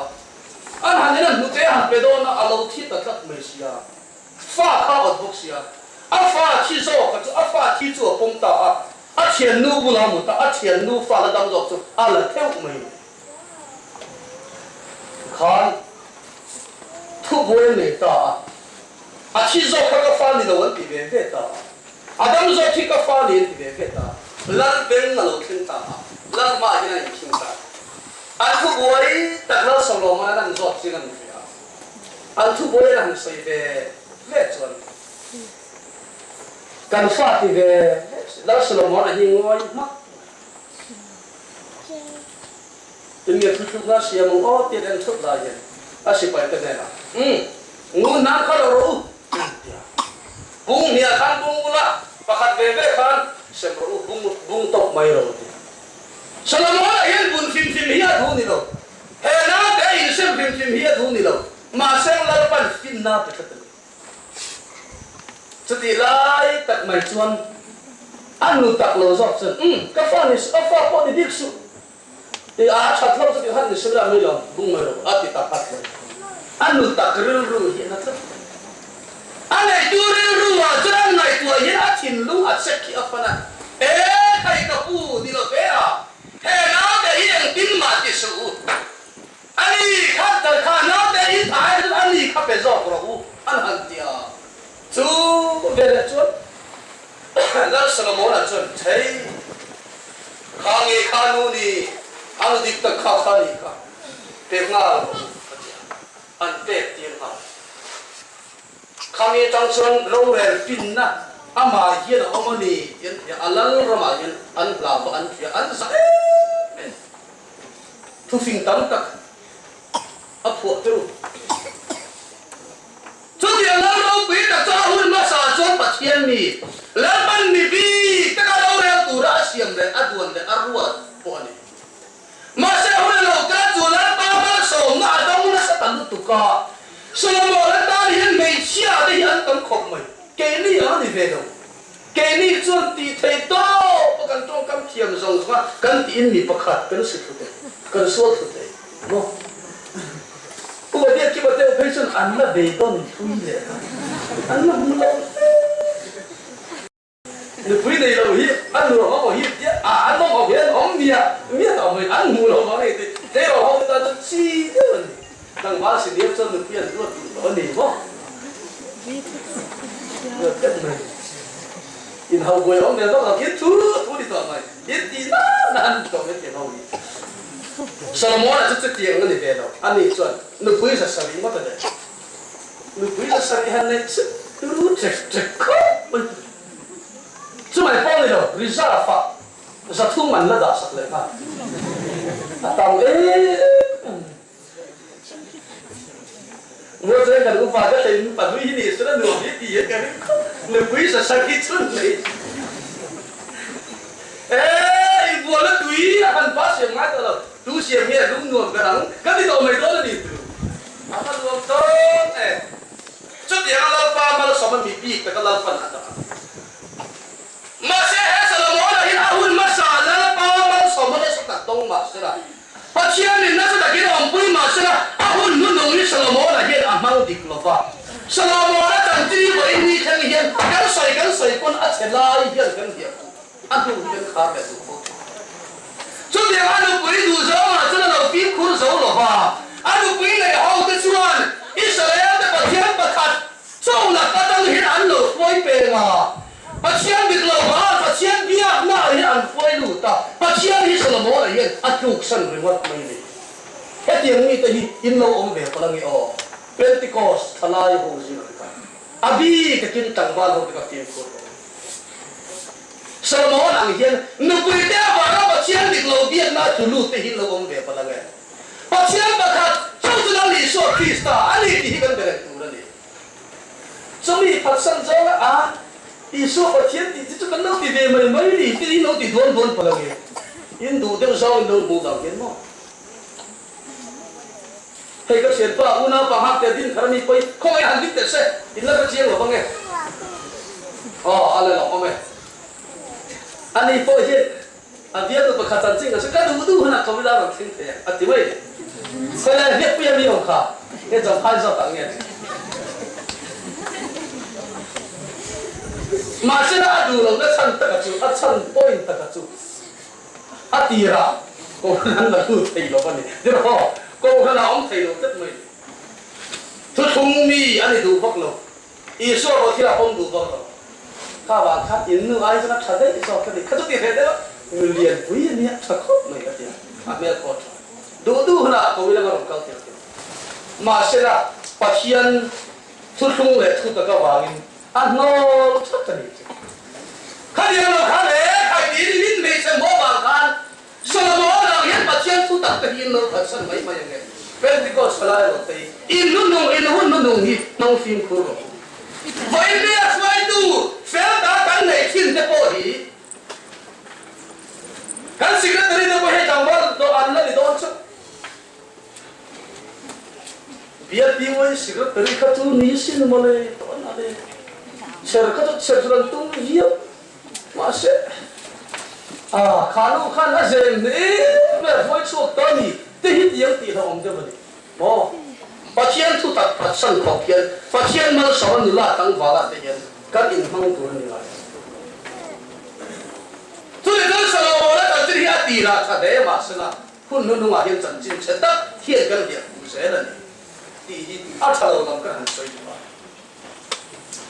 An han en a hnute a han pe dawn a, a lo thi ta tlat mai sia. Fa kha a awt bawk sia. A fa thi zawk a chu a fa thi chu a pawm ta a, A thiannu bula mut a, a thiannu fa la dam zawk chu a la theuh mai ni. Khan thubuai an nei ta a, a thi zawk kha ka fa ni lo an ti ve ve ta a, a dam zawk hi ka fa ni an ti ve ve ta a, Lal beng a lo thleng ta a, Lal hmaah hian a inkhing ta a. An thubuai tak Lal Solomon-an an zawt chiang an hria a, an thubuai an han sawi ve ve chuan, Kan fa ti ve Lal Solomon a hi ngawi hmak mai. Tin nge thuthluk na siam ang aw tiat en thut lai hian a sipai te hnenah umm ngun nan kha lo rawh u an ti a. Bung hniah khan bung ula pakhat ve ve khan sem rawh u bung bung tawp mai rawh u ti a. Solomon a hian bun hrim hrim hi a duh ni lo. He naute a insem hrim hrim hi a duh ni lo. Mahse Lalpan finna pe tlat a ni. Chutih lai tak mai chuan a nu tak lo zawk chuan, Umm, ka fa ni suh, a fa pawh ni bik suh. Ti a that hlauh chu ti khan ni suh la, mi lo bung mai rawh, a ti ta phat mai. A nu tak rilru hi a na tlat mai. A neitu rilru ah chuan a ngaihtuah hian a thinlung a chek hi a fan a, E thei ka pu ni lo ve a, he naute hi engtin mah ti suh u. A ni kha kal kha naute in tha ai chuan a ni kha pe zawk rawh u an han ti a. Chu veleh chuan Lal Solomona chuan Thei kha nge kha nu ni a nu dik tak kha kha ni kha pe nghal rawh u a ti a, an pek tir nghal. Khami atang chuan rorel pinna amah hian a awm a ni tih an hria a, lal ramah hian an hlau va an hria an za em em. Thufing tam tak a phuah teuh. Chutiang lal ropui tak chu a hun hmasa chuan Pathian mi, Lalpan mi bik taka rorel tura a siam leh a duan leh a ruat pawh a ni. Mahse hun a lo kal chu Lalpa malsawmna a dawng nasa ta lutuk a, Solomon atan hian hmeichhia te hi an tam khawp mai. Keini ang a ni ve lo. Keini chuan tih theih tawp a kan tawngkam thiam zawng zawng a kan tiin mi pakhat kan si thlu thei, kan sual thlu thei maw? Pu Badia Kiba deuh phei chuan an la beidawn thui leh a, an la hmu lo hle. Nupui nei lo hi a nuam a maw hi tia a an awm ho hian awm miah miah tawh mai, an hmu lo vang a ni tih tleirawl ho te tan chuan chi deuh a ni. Tlangval si diam chuan nupui an duat duh tawh a ni maw? Duat deuh mai. In ho buai awm ve vak lo khi thu thu ni tawh mai. In tih nan nan ni tawh mai tih ho hi. Solomon-a chu chutiang a ni ve lo. Ani chuan nupui za sarih ngawt a nei. Nupui za sarih han neih chu turu ṭek ṭek khawp mai. Chumai pawh ni lo, reserve-ah 300 an la dah sak leh nghal. A tam em em. Mualcheng kan upa ka thei in pahnui hi ni sela nuam hi ti hian ka ring khawp nupui sasak hi chhun mai e inbualna tui a han pa siam ngai tawh lo tu siam nge lung nuam ber ang ka ti tawh mai dawn a ni tu a va nuam dawn e chutiang a lalpa malsawm a mi bik taka lalpan a dah mahse he Solomon-a hi a hun hmasa lalpa malsawm a nasa tak dawng mahsela Pathianin nasa takin awmpui mah sela, a hun hnunung hi Solomona hian a hmang dik lo va. Solomona chantir vawiin ni thleng hian kan sawi kan sawi pawn a chhe lai hian kan hliah duh, a hnu hi kan khar leh duh fo thin. Chutiang a nupui duh zawngah chuan a lo fimkhur zo lo va, a nupui neih hote chuan Israel te Pathian pakhat chauhna ka tang hian an lo hruai peng a. Pathian dik lo vang Pathian biakna ah hian an hruai lut a, Pathian hi Solomon-a hian a tluksan ringawt mai a ni. Hetiang mite hi in lo awm ve palh ange aw. Pentecost thalai ho zir te kha a bi takin tlangval ho te kha fimkhur rawh u. Solomon ang hian nupui te avanga Pathian dik lo biakna a tlu lut te hi in lo awm ve palh ange. Pathian pakhat chauh chu Lal Isua Krista a ni tih hi kan be reng tur a ni. Chumi phatsan zawnga a Isua Pathian tih te chu kan lo ti ve mai mai ni tih in lo ti duan duan palh ange. In duh deuh zawng in lo hmuh vang hian maw? Hei ka thianpa unau pa nghak teh din thar ami pawi khawngaih han dik teh se in la hre chiang lo vang e. Aw a la lawm awm e. Ani pawh hian a bialnu pakhat chanchin ka hre ka duh duh hunah kawmila rawn thleng thei ang a ti mai. Khawilai hliappuia mi awm kha he Champhai zawk ah nge? Mahsela a duh lohna chhan taka chu a chhan point taka chu A tirah Kohhran an la lut thei lo a ni. Tiraw, Kohhran a awm thei lo tlat mai. Thuthlung mi a ni duh vak lo. Isua pawh thil a pawm duh vak lo. Kha vang khan in nu ai chuan a tha daih zawk ka ti. Kha chu ti hreh deuh a, nu lian pui a nia, tha khawp mai a ti a. A hmel pawh a tha. Duh duh hunah ko ila ka rawn kal thei a ti. Mahsela, Pathian thuthlung leh thu tak avangin A hnawl that a ni chu. Khatiang lo kha le khai tiin min hmeichhe maw vang khan Solomon ang hian Pathian thu tak te hi in lo phatsan mai mai ange. Pentecost thalai rawh te hi in hnunung in hun hnunung hi hmang fimkhur rawh u. Vawiin nia hruaitu fel ta kan neih thin te pawh hi kan secretary te pawh hei tlangval an la ni dawn chu. Bialpi secretary kha chu ni sin mawle tawn a le. Cher kha chu cher chu kan tum viau. Mahse a kha nu khan a zem hle ber hruai chhuak ta ni te hi tiang tih hlauhawm deuh a ni. Maw? Pathian thu tak phatsan khawp hian Pathian malsawm a nula tlangval ah te hian kan inhmang tur a ni ngai. Chumi chuan Solomon-a chanchin hi a tirah tha hle mahsela Hun hnuhnungah hian chanchin chhe tak hian kan hliah hmu zel a ni tih hi a tha lo lam ka han sawi duh a.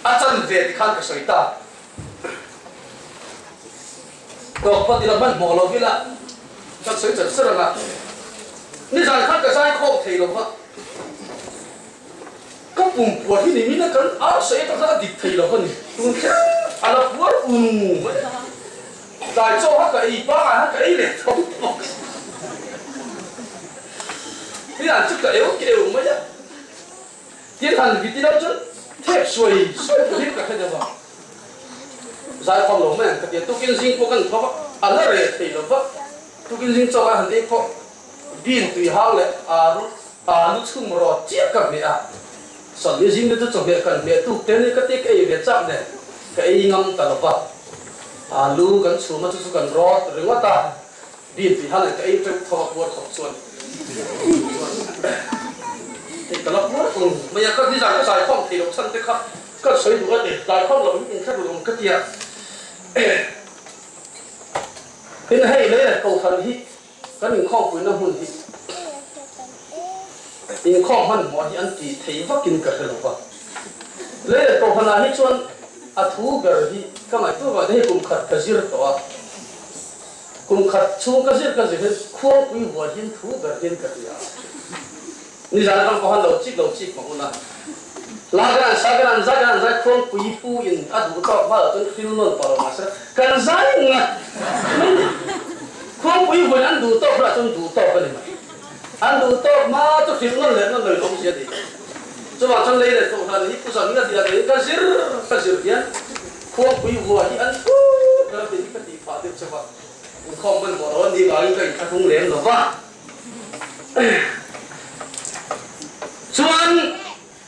A chanve ti khan ka sawi ta. Tawk phawt ila hmanhmawh lo ila kan sawi chan ser ang a. Nizan khan ka zai khawm thei lo va, ka pum puar hi nimin a kan ar sawi atang khan a dik thei lo va ni. Tun kher a la puar ung mai a. Tlai chaw kha ka ei pangai kha ka ei leh tho bawk. Hei an chu ka eu ka eu mai a. Tin han vit ilo chuan thep suai suai tur hi ka hre deuh a. Zai khawm lo mai ang ka ti a. Tukin zing pawh kan tho a, a la reh thei lo va. Tukin zing chaw kha han ei pawh bean tui hang leh aru alu chhum rawt chiah ka hmeh a. Sawlhni zing te chu chawhmeh kan hmeh tuk te ni ka ti ka ei ve chak nen ka ei ngam ta lo va. Alu kan chhum a chu chu kan rawt ringawt a, bean tui hang nen ka ei teuh tho a puar khawp chuan hei ka la puar ung mai a, ka nizan ka zai khawm thei lo chhan te kha ka sawi duh a ni, zai khawm lo in inhre run awm ka tia. Tin hei lei leh kohhran hi Kan inkhawmpuina hmun hi inkhawm hmanhmawh hi an ti thei vakin ka hre lo va. Lei leh Kohhranah hi chuan a thu ber hi ka ngaihtuah vang te hei kum khat ka zir tawh a. Kum khat chhung ka zir ka zir hian khuangpui huai hian thu ber hian ka hria a. Nizan atang pawh khan lo chik lo chik mah hun a. La kan an sa kan an zai kan an zai khuangpui pu in a duh tawk hma loh chuan thil nawn pah lo mahse kan zai ngat mai ni. Khuangpui vawiin an duh tawk hlah chuan duh tawk a ni mai. An duh tawk hma chu hrilh nawn leh nawn lo in awmzia a ni. Chuvang chuan lei leh kohhran hi pu zan ngat ila ka zir ka zir hian khuangpui vua hi an thu ber a tih hi ka tih phah deuh chauh a. Inkhawm hmanhmawh lo a nih vangin ka inthlahrung lem lo va. Chuan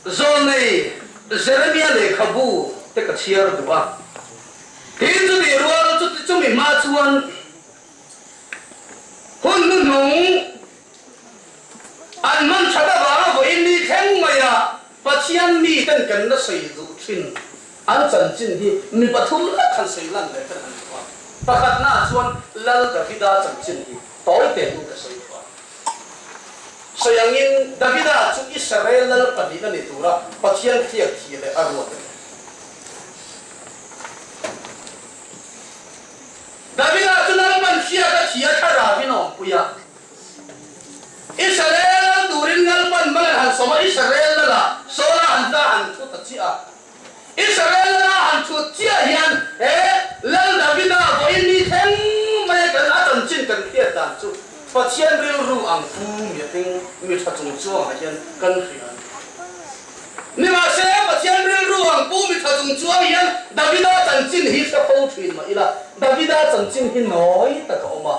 Zawlnei Jeremia lehkhabu te ka chhiar duh a, tin chutih rual chuti chumi hma chuan hun hnuhnung an hman that avanga vawiin ni thleng maia Pathian miten kan la sawi duh thin an chanchin hi mi pathum lek han sawi lan leh kan han duh a. Pakhatnaah chuan Lal Davida chanchin hi tawi tein ka sawi duh a. Sawi angin Davida chu Israel lal pahnihna ni tura Pathian hriat thih leh a ruat a ni. Davida chu Lalpan hriat a thih a thlarauin a awmpui a. Israel. sawm a, Israel lala Saula han tla han thu ta chiah a. Israel lala han thut chiah hian he Lal Davida vawiin ni thleng mai a kan a chanchin kan hriat dan chu Pathian rilru ang pu mi a hming mi tha chung chuangah hian kan hria a ni. Nimahse, Pathian rilru ang pu mi tha chung chuang hian Davida chanchin hi hre fo thin mah ila, Davida chanchin hi nawi tak a awm a.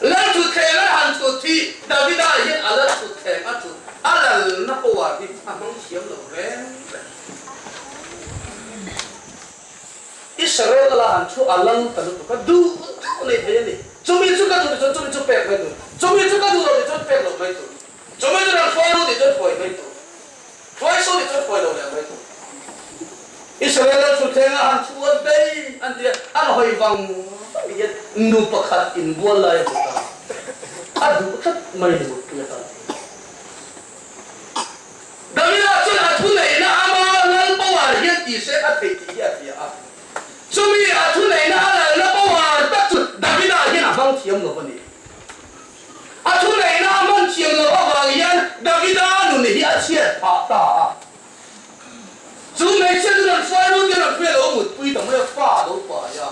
Lal thutthleng an han thut hi Davida hian a lal thutthleng a thut a lalna power hi a hmang thiam lo reng reng. Israel la han thu a lal ta lutuk a, duh duh nei thei a ni. Chumi chu ka duh ti chuan chumi chu pek mai tur, chumi chu ka duh lo ti chuan pek loh mai tur, chumi chu rawn hruai ru ti chuan hruai mai tur, hruai su ti chuan hruai lo leh mai tur. Israel lal thutthleng a han thu an bei an ti a, an hawi vang vang hian nu pakhat inbual lai a hmu ta a, a duh tlat mai ni mutpui atan. Davida chuan a thuneihna ama lal power hian tih se a theih tih hi a hria a. Chumi a thuneihna a lalna power tak chu Davida hian a hmang thiam lo a ni. A thuneihna a hman thiam loh avang hian Davida nun hi a chhiat phah ta a. Chu hmeichhia chu rawn hruai lut in rawn hruai lo mutpui ta mai a, fa a lo pai a.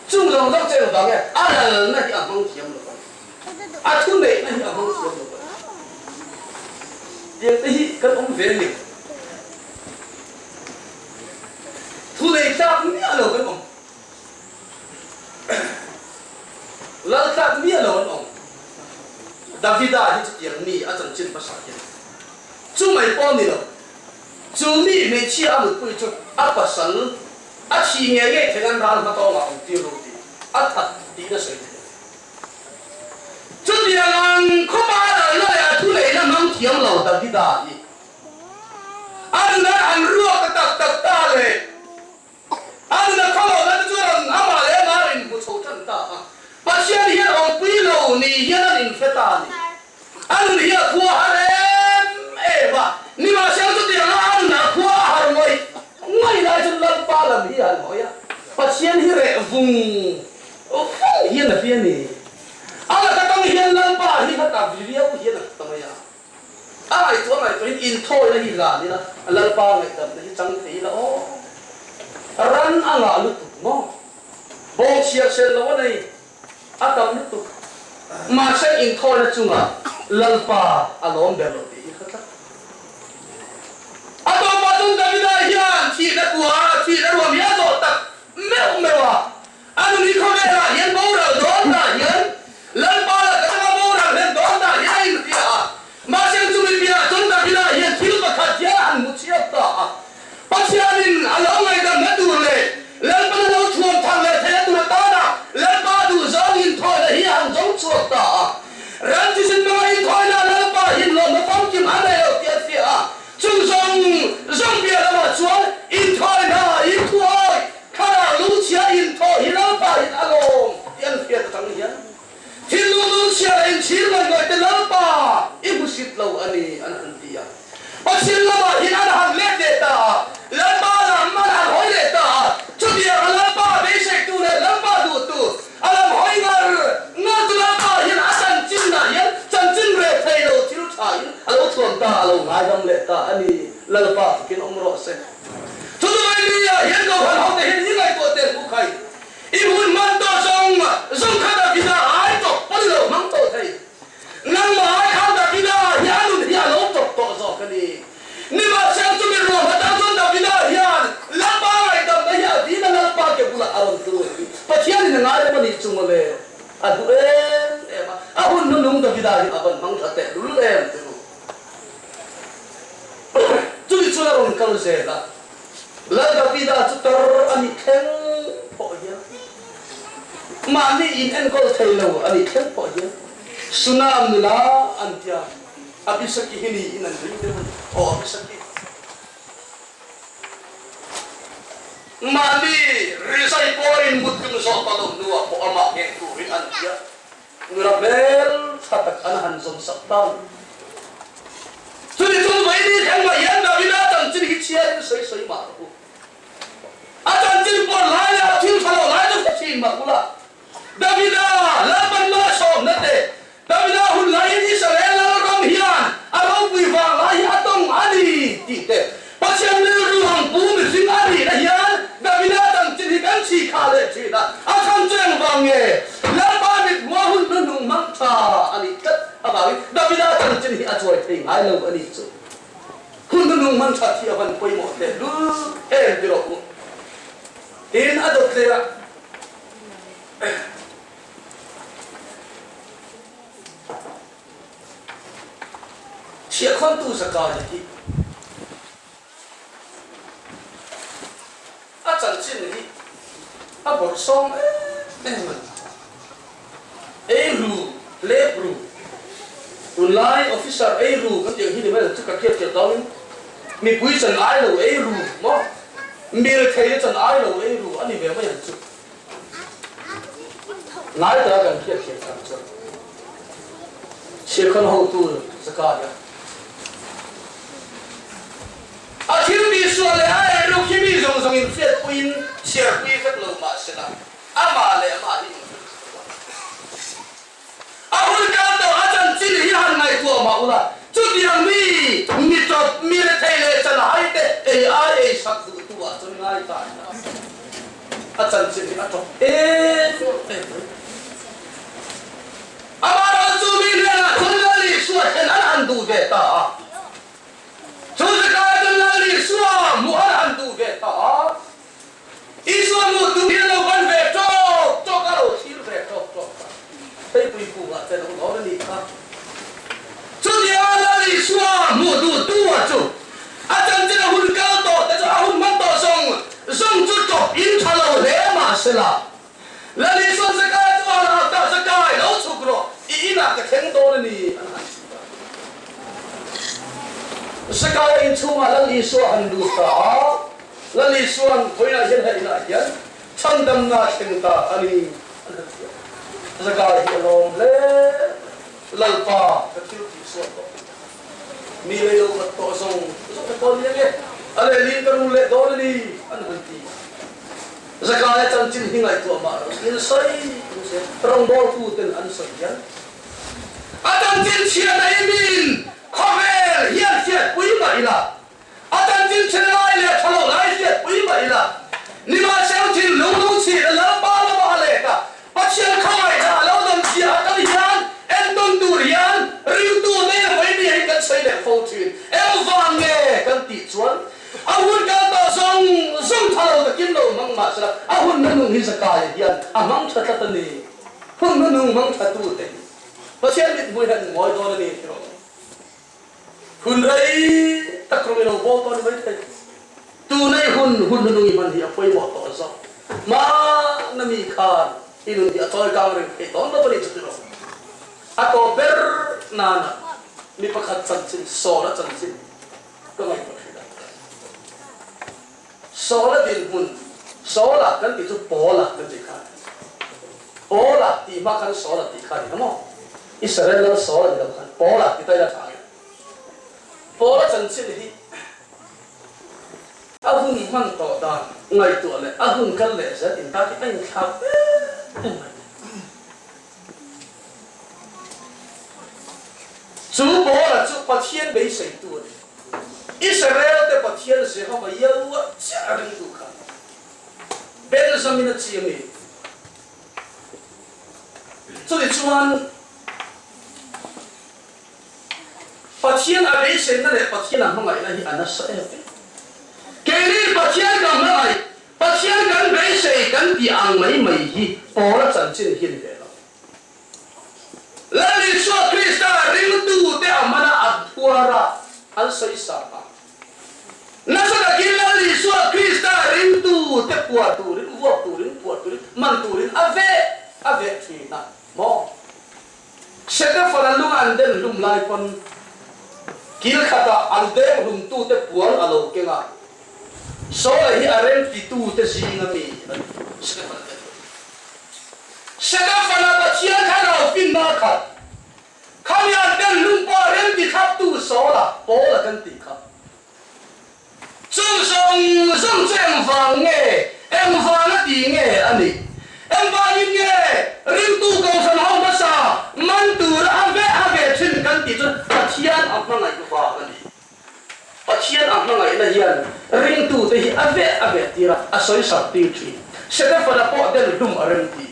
Chung zawng zawng che engvang nge a lalna hi a hmang thiam lo a ni. A thuneihna hi a hmang thiam lo a ni. Tiang te hi kan awm ve ni. Thunei tlak miah lo kan awm. Lal tlak miah lo an awm. Davida hi chutiang mi a chanchin hmasa hian chu mai pawh ni lo. Chu mi hmeichhia a mutpui chu a pasal a thi ngei ngei theih an ral hma tawngah awm tir ru tih a that tiin a sawi thei. Chutiang ang khawpa a lalna leh a thuneihna hmang thiam lo Davida hi a nuna an ruak ta tak tak ta le. A nuna khaw lohna te chuan an amah leh amah a inhmu chho tan ta a. Pathian hian awmpui lo ni hian an inhre ta a ni. A nun hi a khua har em em a, nimahsela chutianga a nunah a khua a har ngawih ngawih lai chuan Lalpa lam hi a han hawi a, Pathian hi reh vung vung hian a hria a ni. A laka tang hian Lalpa hi hla tak viau hian a hre ta mai a. A ngaihtuah ngaihtuahin inthawina hi hlan ila, Lalpa ngaihdamna hi chang thei ila aw. Ran a ngah lutuk maw? Bawng chhiar sel lo a nei, a tam lutuk. Mahse inthawina chungah Lalpa a lawm ber lo tih hi hre tlat. A tawpah chuan Davida hian thihna kuah, thihna ruam hi a zawh tak meuh meuh a. A nun hi khawvelah hian boral dawn tah hian Lalpa la ka chunga boral hlen dawn tah hian a inhria a. Mahse chumi piahah chuan Davida hian thil pakhat hian a han hmu chhiat ta a. Pathianin a lo ngaihdamna tur leh Lalpan a lo thuam thar leh theihna tur atana Lalpa duhzawng inthawina hi a han zawng chhuak ta a. Ram thisen hmanga inthawina Lalpa hian lawmna famkim a nei lo tih a hria a. Chung zawng zawng piah lamah chuan inthawina inthuawi Thlarau lungchhia inthawh hi Lalpa in a lawm tih an hriat atang hian thinlung lungchhia leh inchhir ngawih ngawih te Lalpa i hmusit lo a ni an han ti a. Pathian lamah hian an han let leh ta a, Lalpa lam an han hawi leh ta a, chutiang a Lalpa beiseitu leh Lalpa duhtu a lam hawi ngar ngar chu Lalpa hian a chanchinah hian chanchin reh thei lo thil tha in a lo thuam ta, a lo ngaidam leh ta a ni. Lalpa takin awm rawh se. Chutawh India hian Kohhran hote hian i ngaihtuah tel u khai. I hun hman tawh zawng zawng kha Davida ai tawp pawn lo hmang tawh thei. Nangmah ai khan Davida hi a nun hi a lo tawp tawh zawk a ni. Nimahsela chumi ruah hmatang chuan Davida hian Lalpa ngaihdamna hi a dil a, Lalpa ke bulah a rawn tlu a ni. Pathianin a ngaidam a nih chu mawle. A duh em em a, a hun hnuhnung Davida hi a van hmang tha tehlul em tih u. Chumi chuan a rawn kal zel a, Lal Davida chu tar a nih thleng pawh hian, mahni in enkawl thei lo a nih thleng pawh hian, Sunam nula an tia, Abisaki hi niin an ring deuh a ni. Aw Abisaki. Mahni rizai pawhin mut tum zawh ta lo hnuah pawh amah ngheng turin an tia. Nula hmel tha tak an han zawn sak ta. Chumi chu vaini thlengah hian Davida chanchin hi chhiarin sawi sawi mah rawh u. A chanchin pawh lai leh a thil tha lo lai chu hre thin mah ula. Davida Lalpan malsawmna te, Davida hun laiin Israel lalram hian a ropui vang lai. ngai lo a nih chu. Hun hnuhnung hman that hi a van pawimawh teh lul em ti rawh u. Tin, a dawt leh ah chhiahkhawntu Zakaia hi a chanchin hi a bawrhsawm em em a ni. Ei ru, lep ru, tunlai officer ei ru kan tih ang hi ni mai lo chu ka hriat chiah dawnin mipui chan ai lo ei ru maw, mi rethei chan ai lo ei ru a ni ve mai ang chu. Ngai taka kan hriat thiam tak chuan Siakhawn hotu Zakaria a thil tihsual leh a eiruk hi mi zawng zawng in hriatpuiin chhiarpui vek lo mah sela amah leh amah hi inhrilh tha lo a. A hun kal tawh a chanchin hi han ngaihtuah mah ula, chutiang mi mi tawp, mi rethei leh chanhai te ei ai ei sak duhtu ah chuan ngai ta ila a chanchin hi a tawp em em mai. Amaherawhchu chu mi hnenah chuan Lal Isua thlen an han duh ve ta a, chu zirlai chuan Lal Isua hmuh an han duh ve ta a, Isua nu tu hi a lo ban ve tawk tawk a, lo thlir ve tawk tawk a, Theipui kungah te lo dawn a nih kha. Chutianga Lal Isua hmuh duh tu a chu a chanchin a hun kal tawh te chu a hun hman tawh zawng zawng chu tawp in tha lo hle mah sela, Lal Isuan Zakai chu a han ta, Zakai, lo chhuk rawh, i inah ka thleng dawn a ni, an han ti ta. Zakai a inchhungah Lal Isua a han lut ta a. Lal Isuan vawiinah hian hei inah hian chhandamna a thleng ta a ni an han ti a. Zakai hi a lawm hle mai. Lalpa ka thil tih sual tawh mi lei lo khat tawh zawng zawng te pawh ni ange, a lehlin ka rul leh dawn a ni an han ti a. Zakai a chanchin hi ngaihtuah mah lo in sawi tu se rawngbawltu ten an sawi hian a chanchin chhiat a imin khawvel hian hriatpui mah ila A chanchin chhe lai leh tha lo lai hriatpui mah ila, nimahsela thinlung lungchhir a Lalpa lama a let a, Pathian khangaihna a lo dam chhia a kal hian entawn tur hian ringtu nei a vawi nia hi kan sawi leh fo thin. Engvang nge kan tih chuan a hun kal tawh zawng zawng tha lo takin lo hmang mahsela a hun hmanung hi Zakaia hian a hmang tha tlat a ni. Hun hmanung hmang tha tute hi Pathian mithmui hian an ngawi dawn a ni tiraw? Hun rei tak rawng i lo bawl tawh a ni maithei. Tunei hun hun hnunung i hman hi a pawimawh tawh zawk. Hmana mi khan i nun hi a chawi kang reng thei dawn lo a nih chu tiraw. A tawp ber nana mi pakhat chanchin, Saula chanchin ka ngaihtuah thin a. Saula dinhmun, Saula kan tih chu Paula kan tih kha a ni. Paula tih hma khan Saula tih kha a ni lo maw? Israel lal Saula ni lo khan Paula ti ta ila tha ang e. Paula chanchin hi a hun hman tawh dan ngaihtuah leh a hun kal leh zel intan hi a inthlak em em mai. Chu Paula chu Pathian beiseitu a ni. Israel-te Pathian Jehova Yahuwah chiah a ringtu kha Benjamin-a chi a ni. Chutichuan, Pathian a beiseina leh Pathian a hmangaihna hi a nasa em em. Keini Pathian kan hmangaih, Pathian kan beisei kan tih ang mai mai hi Paula chanchin hi a ni ve lo. Lal Isua Krista ringtute a hmana an phuar a, an sawisa a. Nasa takin Lal Isua Krista ringtute phuar turin, vuak turin, phuar turin, man turin a veh a veh thin a maw? Setefana lunga an den hlum lai pawn kil khatah an deng hlumtute puan a lo keng a, Saula hi a remtitute zinga mi a ni. Setefana den hlum. Setefana Pathian kha lo finna a khat. Khami an den hlum pawh a remti thlaptu Saula, Paula kan tih kha. Chung zawng zawng chu engvang nge, engvang a ti nge a nih? Engvangin nge ringtu kohhran ho hmasa man tura a veh a ve thin kan tih chuan Pathian a hmangaih vang a ni. Pathian a hmangaihna hian ringtute hi a veh a veh tir a, a sawi sak tir thin. Setefana pawh den hlum a rem ti.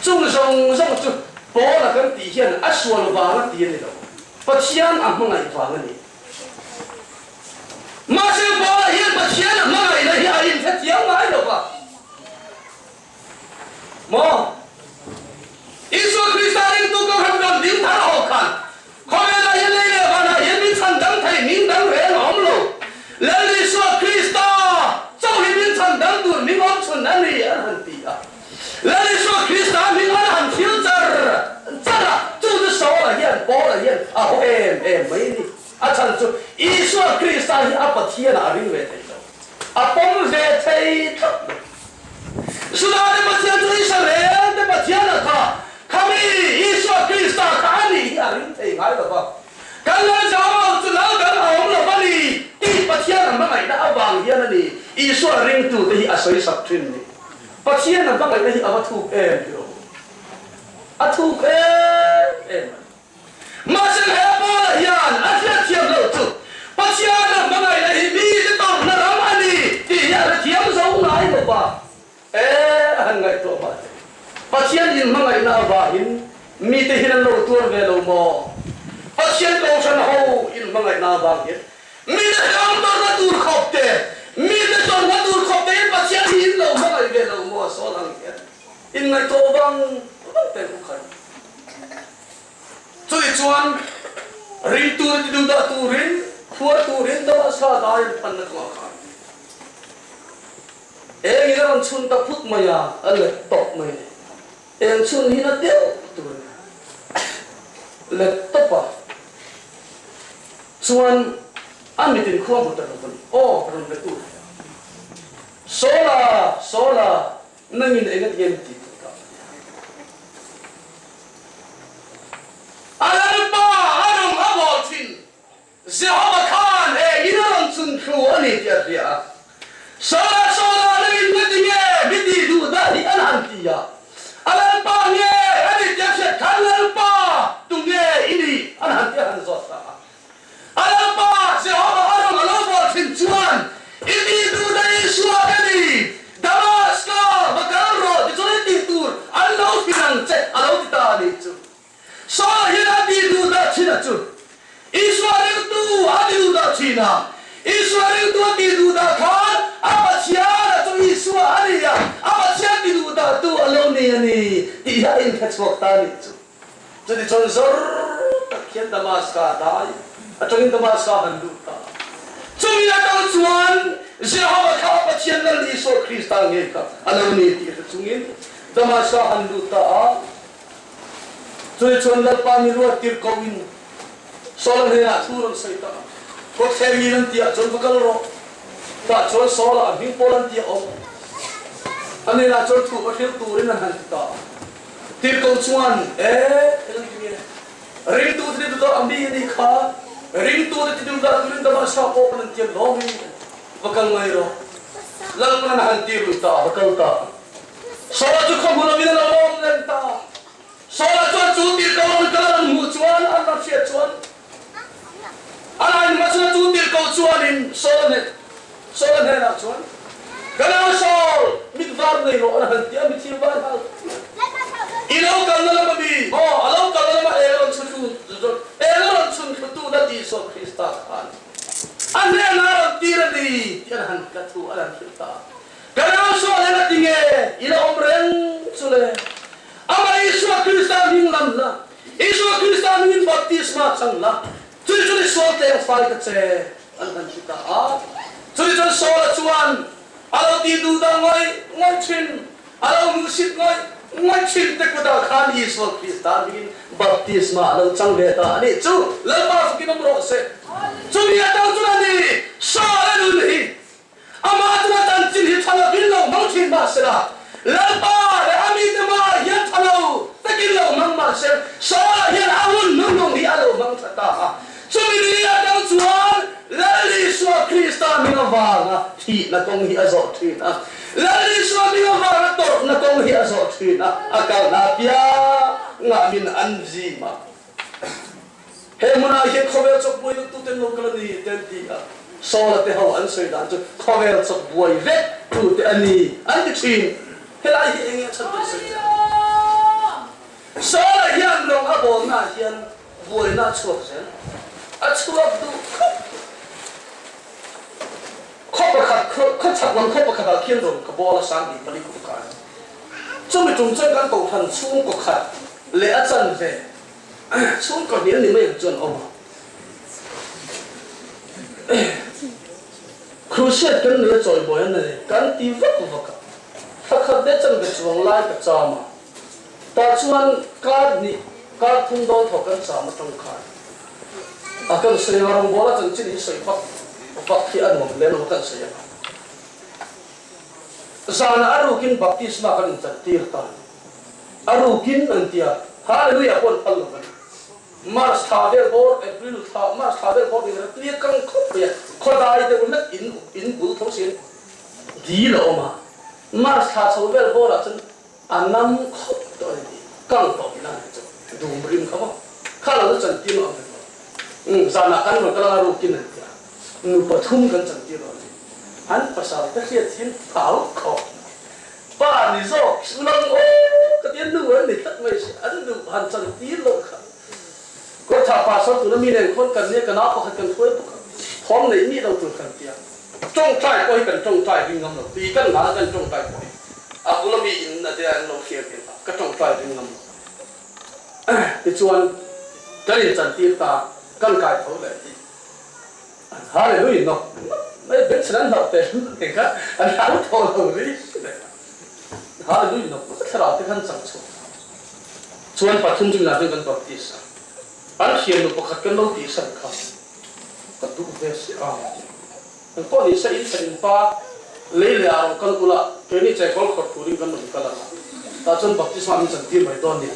Chung zawng zawng chu Paula kan tih hian a sual vang a ti a ni lo. Pathian a hmangaih vang a ni. Mahse Paula hian Pathian a hmangaihna hi a inhrethiam ngai lo va. Maw? Isua Krista ringtu Kohhran ram ding thar ho khan khawvelah hian lei leh vanah hian min chhan dang thei hming dang reng a awm lo. Lal Isua Krista chauh hi min chhan dang tur hming awm chhun a ni an han ti a. Lal Isua Krista hming an han thil char char a, chu chu Saula hian Paula hian a haw em em mai a ni. A chhan chu Isua Krista hi a Pathianah a ring ve thei lo. A pawm ve thei thlap lo. Juda-te Pathian chu Israel-te Pathian a kha, khami Isua Krista kha a nih hi a ring thei ngai lo va. Kan lal zau lo chu lal dang a awm lo va ni tih Pathian a hmangaihna avang hian a ni Isua ringtute hi a sawi sak thin ni. Pathian a hmangaihna hi a va thuk em tih rawh u. A thuk em em a ni. Mahse he Paula hian a hriatthiam loh chu Pathian a hmangaihna hi mite tawrhna ram a ni tih hi a hrethiam zo ngai lo va. E, a han ngaihtuah mah teh. Pathian inhmangaihna avangin mite hian an lo tuar ve lo maw? Pathian kohhran ho inhmangaihna avang hian mite ram tawrhna tur khawp te, mite tawrhna tur khawp te in Pathian hi in lo hmangaih ve lo maw? Sawl ang hian inngaihtuah vang vang teh u khan. Chutih chuan ring tur ti duh dah turin khua turin Damascus dai an phanna kawngah khan engin a rawn chhun ta phut mai a, a let tawp mai a ni. Eng chhun hi na deuh tur a ni. Let tawp a, chuan a mitin khua hmu ta lo a ni. Aw, rawn be tu. Sawla, Sawla, Nangin eng a ti em tih tur ka hria. A Lalpa a rawng a bawl thin. Jehova khan engin a rawn chun thlu a ni tih a hria a. Saula Saula nangin nga ti nge mi tih duh dah hi an han ti a. A Lalpa nge a ni tih a hriat khan Lalpa tu nge i nih an han ti a han zawt ta a. A Lalpa Jehova a rawng a lo bawl thin chuan, I tih duh na Isua ka ni, Damaska va kal rawh ti chuan i tih tur an lo hrilh ang che a lo ti ta a nih chu. Saul hian a tih duh dah thin a chu. Isua ringtu a ti duh dah thin a. Isua ringtu a tih duh dah khan a Pathian a chu Isua a ni a, a Pathian ti duh dah tu a lo ni a ni tih hi a inhre chhuak ta a nih chu. Chutichuan zawr tak hian Damaska a dai atangin Damaska a han lut ta. Chumi atang chuan Jehova kha Pathian Lal Isua Krista ngei kha a lo ni tih hre chungin Damaska a han lut ta a. Chutichuan Lalpa mi ruat tir ko in Saul-a hnenah thu rawn sawi ta a. Kawtthler mi nan tihah chuan va kal rawh. Tah chuan Saul-a a hming pawl an tih a awm. A hnenah chuan thu va hril turin an han ti ta a. Tirhkoh chuan, E, eng ti nge? Ringtute ti duhdah a mi a nih kha, ringtute ti duhdah turin Damascus pawh kan an tiam lawmin va kal mai rawh. Lalpan a han tir lui ta a, va kal ta. Saula chu khaw hmu lovin a lo lawm reng ta. Saula chuan chu tirhkoh rawn kal an hmuh chuan, an rawn hriat chuan, A lainuma chuan chu tirhkoh chuanin Saula hnen Saula hnenah chuan, Ka nau Saul, mit var nei rawh a han ti a, mithil var nghal I lo kalna lama mi, aw, a lo kalna lama eng a rawn chhun thlu, eng a rawn chhun thlutu na tih Saul Krista khan a hnenah a rawn tir a ni tih an han ka thu an han hrilh ta a. Ka nau Saul, eng a ti nge i la awm reng chu le? Amah Isua Krista hming lam la, Isua Krista hmingin baptisma chang la, chumi chu ni sual tleng fai ta che, an han ti ta a. Chumi chuan Saula chuan a lo tih duh dah ngawih ngawih thin, a lo hmuhsit ngawih ngawih thin te kutah khan Isua Krista hmingin baptisma a lo chang ve ta a nih chu. Lalpa fakin awm rawh se. Chumi atang chuan a ni, Saula nun hi Amah chu a chanchin hi tha lovin lo hmang thin mah sela, Lalpa leh a mite hmaah hian tha lo takin lo hmang mah se, Saula hian a hun hnuhnung hi a lo hmang tha ta a. Chumi ni atang chuan Lal Isua Krista hming avanga thihna kawng hi a zawh thin a, Lal Isua hming avanga tawrhna kawng hi a zawh thin a, a kalna apiangah min an zim a. He hmunah hian khawvel chawkbuai luttuten lo kal a ni te an ti a, Saula te ho an sawi dan chu khawvel chawkbuai vek tu te a ni an ti thin. Helai hi enge a chhan tur sawi che? Saula hian rawng a bawlnaah hian Buaina a chhuak zel. A chhuak duh khawp mai. Khaw pakhat, khaw chhak lam khaw pakhatah khian rawn ka bawl a 24 kum khan. Chumi tum chuan kan kohhran chhungkaw khat leh a chanve chhungkaw hnih an ni mai ang chuan a awm a. Crusade kan nei a chawimawi an nei kan ti vak vak a. Thla khat leh chanve chuang lai ka cham a. Tah chuan kar hnih, kar thum dawn thaw kan cham atang khan a kan sawi anga rawngbawla chanchin hi sawi vak vak hi a nuam lem lo kan sawi anga zanah a rukin baptisma kan inchantir ta a rukin an tia Hallelujah pawh an phal lo a ni. March thla vel bawr, April thla, March thla vel bawr nih tui a kang khawp mai a, khawdai deuh hlek in in bul tho sin dil a awm a, March thla chho vel bawrah chuan A nam khawp tawh a ni tih kang tawh tih na ni chu dum rim kha maw kha lo chu chantir lo ang vek lo. Umm zanah kan rawn kal anga rukin an ti a, nu pathum kan chantir lo a ni. An pasal te hriat hian thau khawp pa ni zawk sulang aw ka tia nu an ni tlat mai si an duh han chantir lo kha. Kawrthah pasal tuna mi nen khawn kan nia ka nau pakhat kan hruai bawk a, thawm neih mi lo tur kan tia. Tawngtai pawh hi kan tawngtai ring ngam lo, tui kan hlan a kan tawngtai pawh hi a bula mi in a te an lo hriat ve ta, ka tawngtai ring ngam lo. Tichuan kan inchantir ta, kan kai tho leh tih Hallelujah nawk nawk mai bench an hlauh teh hlun kha an hlau thaw lo ri leh Hallelujah nawk nawk thlarau te khan chang chhuak ta. Chuan pathum chu minah chuan kan baptist a, an thiannu pakhat kan lo tihsan kha. Ka duh ve si a. Kan pawh ni se in thlen pa lei leh ah rawn kal ula, keini chekawl khawrh turin kan rawn kal ang a, tah chuan baptisma min chan tir mai dawn nia.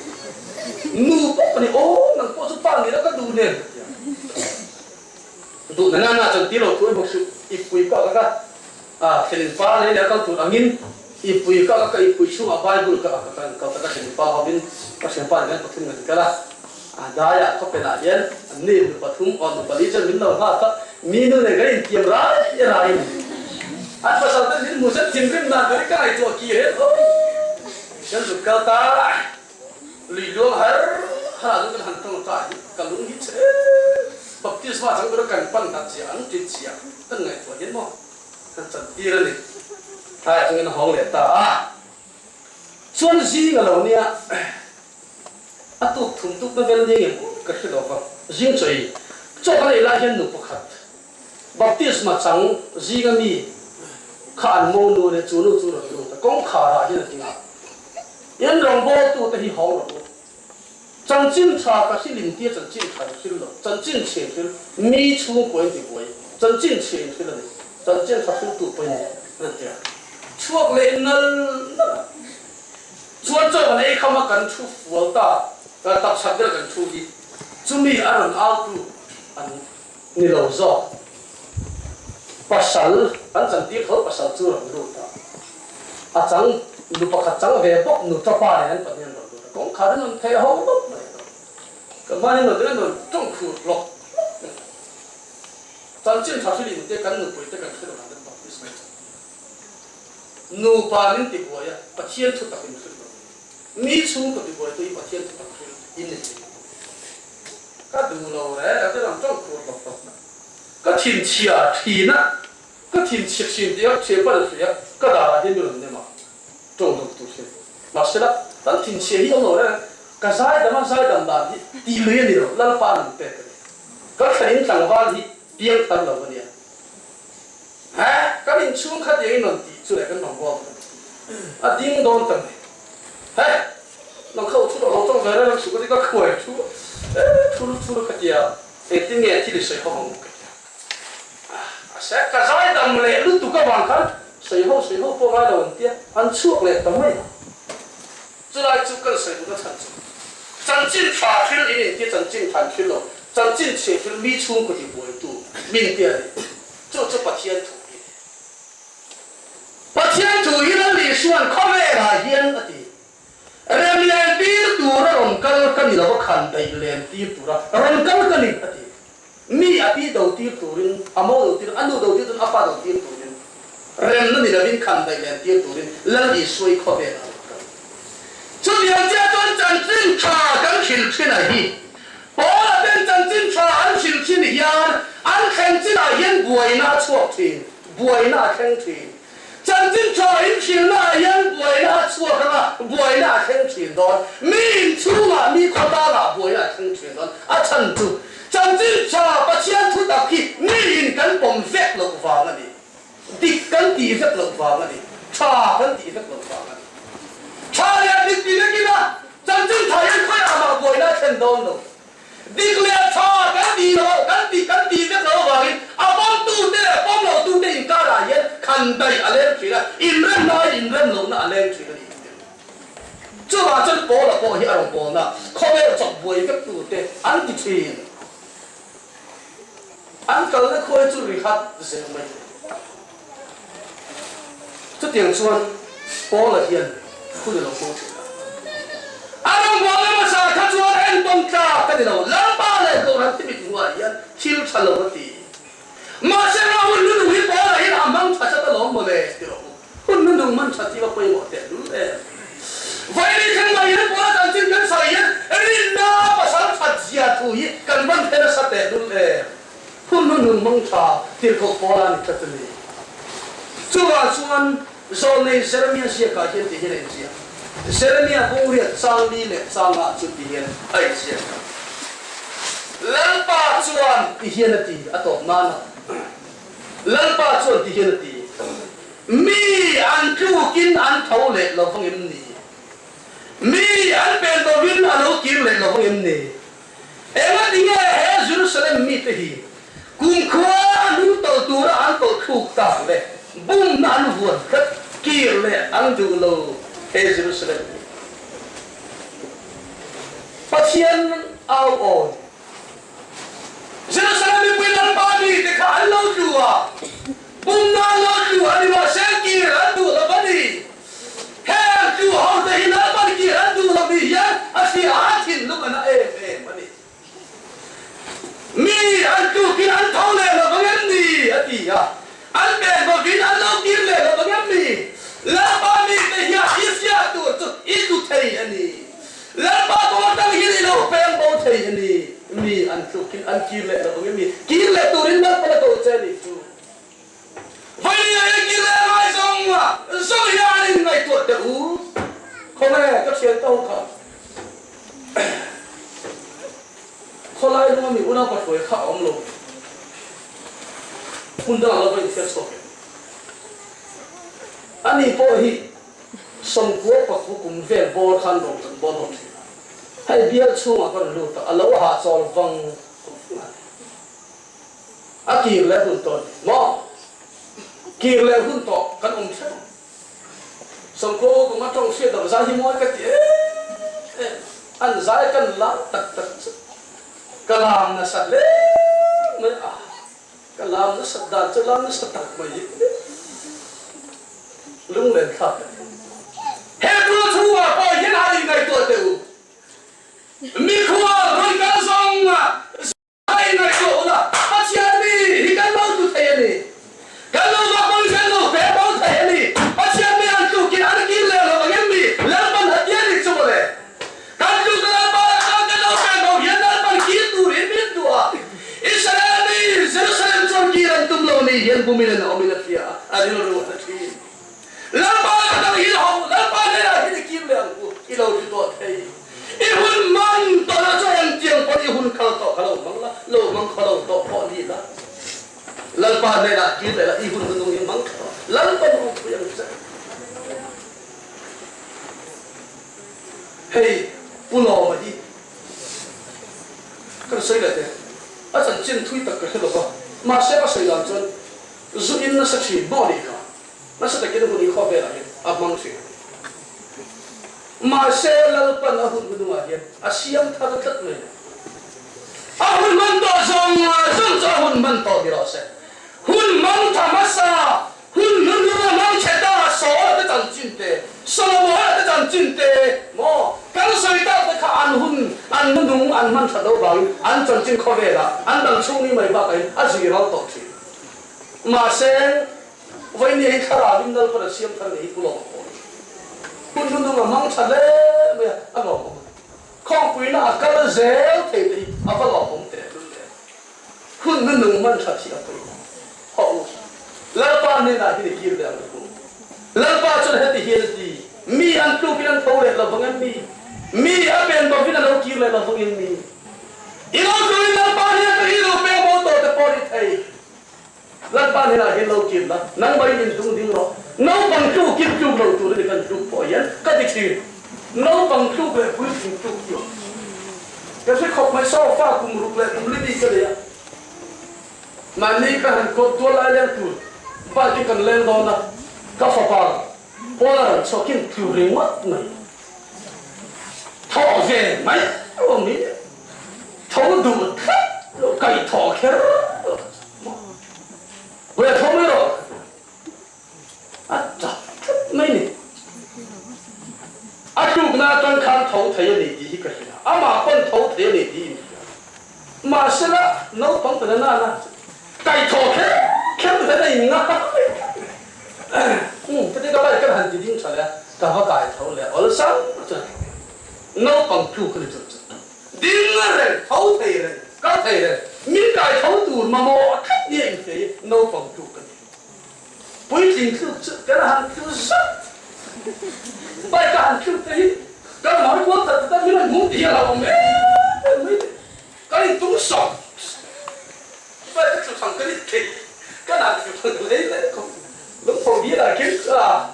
Nu pawh ka ni, aw nang pawh chu pa ni la ka duh nen ka ti a. Duh na na chan tir lo thu em bawk suh, i pui ka ka ka thlen pa lei leh a kal tur angin i pui ka ka ka i pui chhungah Bible ka ka kan kal ta ka thlen pa hovin ka thianpa nen kan pathum kan kal a. A daiah khawpenah hian an ni nu pathum aw nu pali chuan min lo nghak a, mi nu nen kan intiam rai rai a ni. An pasal ten min hmu chuan thinrim dan ka ri ka ngaihtuah ki hian aw kan zuk kal ta lui luang har har ah chuan kan han tawng ta hi ka lung hi che baptisma chang tura kan pan dan chiah an tit chiah kan ngaihtuah hian maw kan chan tir a ni. Tlaiah chuan kan hawng leh ta a, chuan zing a lo nia. A tuk thum tuk na vel nia ngem ka hre lo va, zing chaw i chaw kan ei lai hian nu pakhat baptisma chang zinga mi kha an mo nu ania chu nu chu rawn lut a, kawngkhar ah hian a ding a, in rawngbawltu te hi hawng rawh u, chanchin tha ka hrilh in tia chanchin tha in hrilh lo, chanchin chhe in hrilh, mi chhungkua in ti buai, chanchin chhe in hrilh a ni, chanchin tha hrilhtu pawh in ni an ti a, chhuak leh nal nal a. Chuan chaw kan ei kham a kan thu fual ta, kan takchhak deuh kan thu hi chumi a rawn autu an ni lo zawk. Pasal kan chantir tho pasal chu rawn lut a, a chang nu pakhat chang ve bawk nu tapa nen an pahnih an rawn lut a, kawngkhar an rawn theh ho lawp mai a, ka hmai an rawn an rawn tawng khur hlawk hlawk mai a. Chanchin tha hrilh in te kan nupui te kan hrilh avang ten baptisma i chan. Nupa min ti buai a, Pathian thu tak in hrilh lo. Mi chhung ka ti buai tu hi Pathian thu tak hrilh in ni thei lo. Ka duh lo re, ka ti ram tawng khur tawk tawk na. Ka thinchhia thin a, ka thinchhia thin tih a thian pan a hria, ka dar ah hian mi rawn nem a, tawng deuh tur hian. Mahsela, kan thinchhia hi awm lo re, ka zaidam a zaidam dan hi tih lui a ni lo, Lalpa nun pek a ni. Ka thlen in tlangval hi piang thar lo a nia. He kan inchhung kha tiangin rawn tih chu leh kan rawn bual ta a ding dawn ta mai. He nang kha u thu tawh lo tawng ve reng reng suh ka ti ka khuai thu e thu lu thu lu ka tia engtin nge thil i sawi ho ang ka tia. A se ka zai dam leh lutuk avang khan sawi ho sawi ho pawh ngai lo an tia an chhuak leh ta mai a. Chulai chu kan sawi duhna chhan chu chanchin tha thil in intia chanchin tha in thil lo chanchin chhe thil mi chhungkaw ti buaitu min tia a ni. Chu chu Pathian thu hi a ni. Pathian thu hi Lal Isua'n khawvelah hian a ti. Rem len tir tura rawn kal ka ni lo a, khan daih len tir tura rawn kal ka ni a ti. Mi a pi do tir turin, a mo do tir, a nu do tir turin, a pa do tir turin, remna ni lovin khan daih len tir turin Lal Isua hi khawvelah a rawn kal. Chutiang chiah chuan chanchin tha kan hrilh thin a hi. Paula te. chanchin tha an hril thin hian an thleng chinah hian buaina a chhuak thin, buaina a thleng thin. Chanchin tha in hrilhna ah hian buaina a chhuak anga buaina a thleng thin dawn. Mi inchhungah, mi khawtlangah buaina a thleng thin dawn. A chhan chu chanchin tha Pathian thu tak hi mi in kan pawm vek loh vang a ni. Dik kan tih vek loh vang a ni. Tha kan tih vek loh vang a ni. Tha leh dik ti vek ila chanchin tha hian khawiah mah buaina a thlen dawn lo. Dik leh tha kan tih loh, kan tih kan tih vek loh avangin a pawmtute leh pawm lohtute inkarah hian khan daih a leng thin a, inremna aiin inrem lohna a leng thin a ni tih. Chuvang chuan Paula pawh hi a rawn pawlna khawvel chawp buai vek turte an ti thin. An kalna khawi chu ri hat zel mai. Chutiang chuan Paula hian hun a lo hmang thin a. A rawngbawlna hmasa kha chuan entawn tlak a ni lo. Lalpa leh Kohhran te mithmuhah hian thil tha lo a ti. Mahse ra hun nunung hi Paula hian a hmang tha tlat alawm mawle ti rawh u. Hun nunung hman tha tiva pawimawh teh lul em. Vaini thleng mai hian Paula chanchin kan sawi hian rinna pasal that zia thu hi kan van the nasa teh lul em. Hun nunung hmang tha tirhkoh Paula a ni tlat a ni. Chuvang chuan Zawlnei Jeremia ziakah hian ti hian a inziak. Jeremia bungriat chang li leh changah chu ti hian a inziak a. Lalpa chuan ti hian a ti, a tawp nana. Lalpa chuan ti hian a ti, Mi an tlukin an tho leh lo vang em ni? Mi an pen lovin a lo kir leh lo vang em ni? Engati nge he Jerusalem mite hi kumkhua hnung tawlh tura an tawlh thluk tak le bumna an vuan tlat kir leh an duh lo he Jerusalem hi? Pathian au awi Jerusalem mipui Lalpa mite kha an lo tlu a, bumna an lo tlu a ni mahse kir an duh lo a ni. Heng tlu ho te hi Lalpan kir an duh lo ni hian a hria a thinlung a na em em a ni. Mi an tlukin an tho leh lo vang em ni? a ti a. An pen bawkin an lo kir leh lo vang em ni? Lalpa mite hian i hriat tur chu i tlu thei a ni. Lalpa kawng atang hian i lo peng bo thei a ni. Mi an tlukin an kir leh lo vang em ni? Kir leh turin Lalpan a ko che a nih chu. Vawiin ah hian kir leh ngai zawng zawng hian in ngaihtuah teh u. Khawnge ka thian to kha khawlai lung ami unau ka hruai kha a awm lo. Hmun dangah lo va inthiar chhuak em. Ani pawh hi sawmkua pakua kum vel bawr khan rawn kan bawl hlawm thin a. Hei bial chhungah ka rawn lut a, a lo hahchawl vang vang a ni. A kir leh hun tawh a ni maw? Kir leh hun tawh kan awm thleng ang. Sawmkaw kum a tawng hriat loh zai hi mawi ka ti em em. An zai kan lar tak tak chu ka lam nasa hle mai a. Ka lam nasat dan chu lam nasa tak mai hi lunglen thlak ka ti. He bul chhungah pawh hian han inngaihtuah teh u. Mikhual rawn kal zawng a. A inngaihtuah ula, Pathian mi hi kan lo tlu thei a ni. Kan lo vak bo in kan lo pe bo thei a ni. Pathian mi an tluk in an kir leh lo ang em mi? Lalpan a tia nih chu mawle. Kan tluk a Lalpa ah chuan kan lo pe bo hian Lalpan kir turin min duh a. Israel mi Jerusalem chuan kir an tum lo ni hian bumin an awm in a hria a, a rilru a hla thin. Lalpa ka dang hi ho, Lalpa hnenah hian i kir leh ang u, i lo ti tawh thei. I hun man tawh lo chu engtiang pawn i hun kal tawh kha lo hmang la, lo hmang khaw lo tawh pawh ni la. Lalpa hnenah kir leh la, i hun hunung hi hmang tha rawh. Lalpa nu pui ang che. Hei Pu Lawma hi kan sawi leh teh, a chanchin thui tak ka hre lo va, mahse ka sawi dan chuan zu in nasa thin maw nih kha. Nasa takin hun i khawvelah hian a hmang thin. Mahse Lalpan a hun hunungah hian a siam thar tlat mai a. A hun hman tawh zawng zawng chu a hun hman tawh ni rawh se. Hun hmang tha hmasa, hun hnunhnung a hmang chhe ta, Saul-a te chanchin te, Solomon-a te chanchin te maw kan sawi tak te kha an hun an hnunhnung an hman that loh vangin an chanchin khawvelah an dang chhung ni mai bakah a zui ral tawh thin. Mahse Vawinia hi thlarau in Lalpan a siam thar ngei hi pu lawm a pawl. Hun hnunung a hmang tha hle mai a, a lawmawm a ni. Khawmpuina a kal zel thei te hi a va lawmawm teh. Hun hnuhnung hman that hi a pawimawh. Hawh u, Lalpa hnenah hin i kir leh ang u. Lalpa chuan heti hian a ti, Mi an tlukin an tho leh lo vang em mi? Mi a pen bovin a lo kir leh lo vang em mi? I lo tluin Lalpa hnenah ka hi lo peng bo tawh te pawh ni thei. Lalpa hnenah hian lo kir la, nangmah in intung ding rawh. Naupang tlukin tluk lo tur a ni kan tluk pawh hian ka ti thin. Naupang tluk leh puitling tluk hi awm. Ka hre khawp mai, sofa kum ruk leh kum li mi ka nei a. Mahni ka han kawt tual lai leng tur bike hi kan leng dawn a, ka fapa pawn a rawn chhuakin tlu ringawt mai. Thawh ve mai lo mi tho duh tlat lo, kaih thawh kher lo. Vawi a tho mai rawh. A tap tlat mai ni. A tlukna atang khan tho thei a ni tih hi ka hria. Amah pawn tho thei a ni tih in hria. Mahsela naupang ta na na kaihthawh kher kher hian a in ngai tlat. Umm ka ti ka bike kan han ti ding tha leh a, ka va kai tho leh awlsam chuan naupang tluk a ni chu. Ding reng, tho thei reng, kal thei reng, min kai tho tur mamawh tlat nia inhria hi naupang tluk a ni. Puitling tluk chu kan han tlu zauh, bike a han tluk te hi kan hmai kual that that min han hmu tih hi a lo awm em em mai te, kan in tung sawk bike a tlu thang kan in thei kan han tlu thang lei lei khawp lungpho bial ah khin a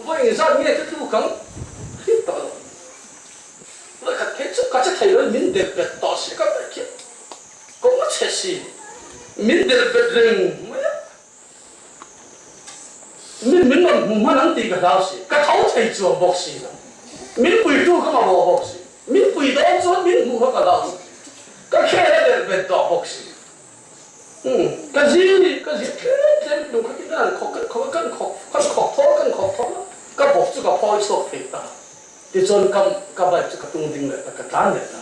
vawi engzat nge ka tluk ang hriat tawh lo vawi khat phei chu ka che thei lo in min delh bet tawh si ka bike hi kawng a chhe si min delh bet reng mai a. Min min rawn hmu hman ang tih ka hlau si, ka tho thei chuang bawk si lo. Min puitu ka mamawh bawk si, min pui dawn chuan min hmuh kha ka hlau si, ka khel a delh bet tawh bawk si. Umm, ka zi, ka zi tlem tlem hnung kha tin an khawk kan khawk a, kan khawk, kan khawk thawl kan khawk thawl a, ka bawk chu ka phawi chhuak thei ta. Tichuan ka ka bike chu ka tung ding leh ta, ka tlan leh ta.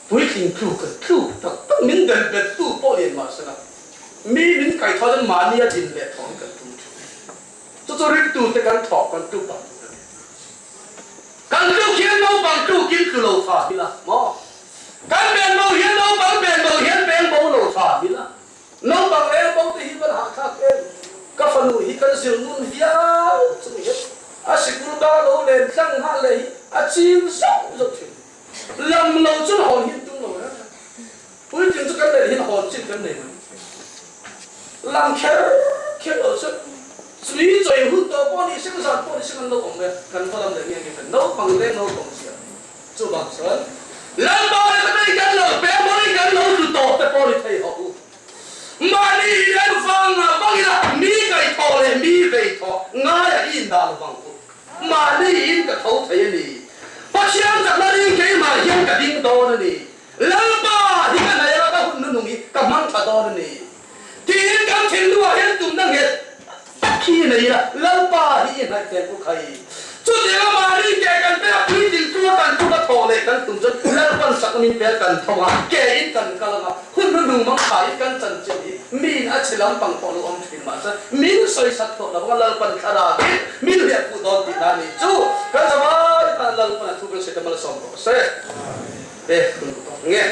Puitling tluk a tluk tak tak min delh bet tu pawh lian mah sela, mi min kaihthawh chuan mahni a din leh thawh hi kan tum thin. Chu chu ringtute kan thawh kan tluk dan tur a ni. Kan tluk hian naupang tlukin tlu lo tha hi la maw? Kan pen bo hian naupang pen bo hian peng bo lo tha hi la. Naupang leng bo te hi van hahthlak em? Ka fanu hi kan zir nun viau chung hian a sikul ba lo len tlang nghal leh hi a ching zauh zauh thin. Lam lo chuan hawn hi an tum lo reng a, puitling chu kan neih hian hawn chin kan nei mai. Lam kher kher lo chuan chui chawi hun tawh pawh ni se, zan pawh ni se kan lo awm mai a, kan va lam leh nge nge ta, naupang leng naupang zia chuvang chuan Lalpa leh ka nei kan lo peng pawhin kan lo tlu tawh te pawh ni thei hawh u. Mahni in en vang ah vang ila mi kaihthawh leh mi veithawh ngaiah i indah lo vang u. Mahni in ka tho thei a ni. Pathian chakna ring keimah hian ka ding dawn a ni. Lalpa hi ka hnaih a, ka hun nunung hi ka hmang tha dawn a ni. Tiin kan thinlungah hian tumna nghet tak hi nei ila, Lalpa hi i hnaih teng u khai. Chutianga mahni ke kan pek a, puitling tlua kan tluk a thawh leh kan tum chuan Lalpan sak min pek kan thawng a, ke in kan kal ang a, hun nunung mang tha in kan chanchin hi Miin a chhe lampang pawh lo awm thin mahse min sawisat tawh lo anga Lalpan thlarau in min hliah phuh dawn tihna a nih chu kan zavai tan Lalpan a thu kan sawi ta malsawm rawh se. Be hun tawk nge.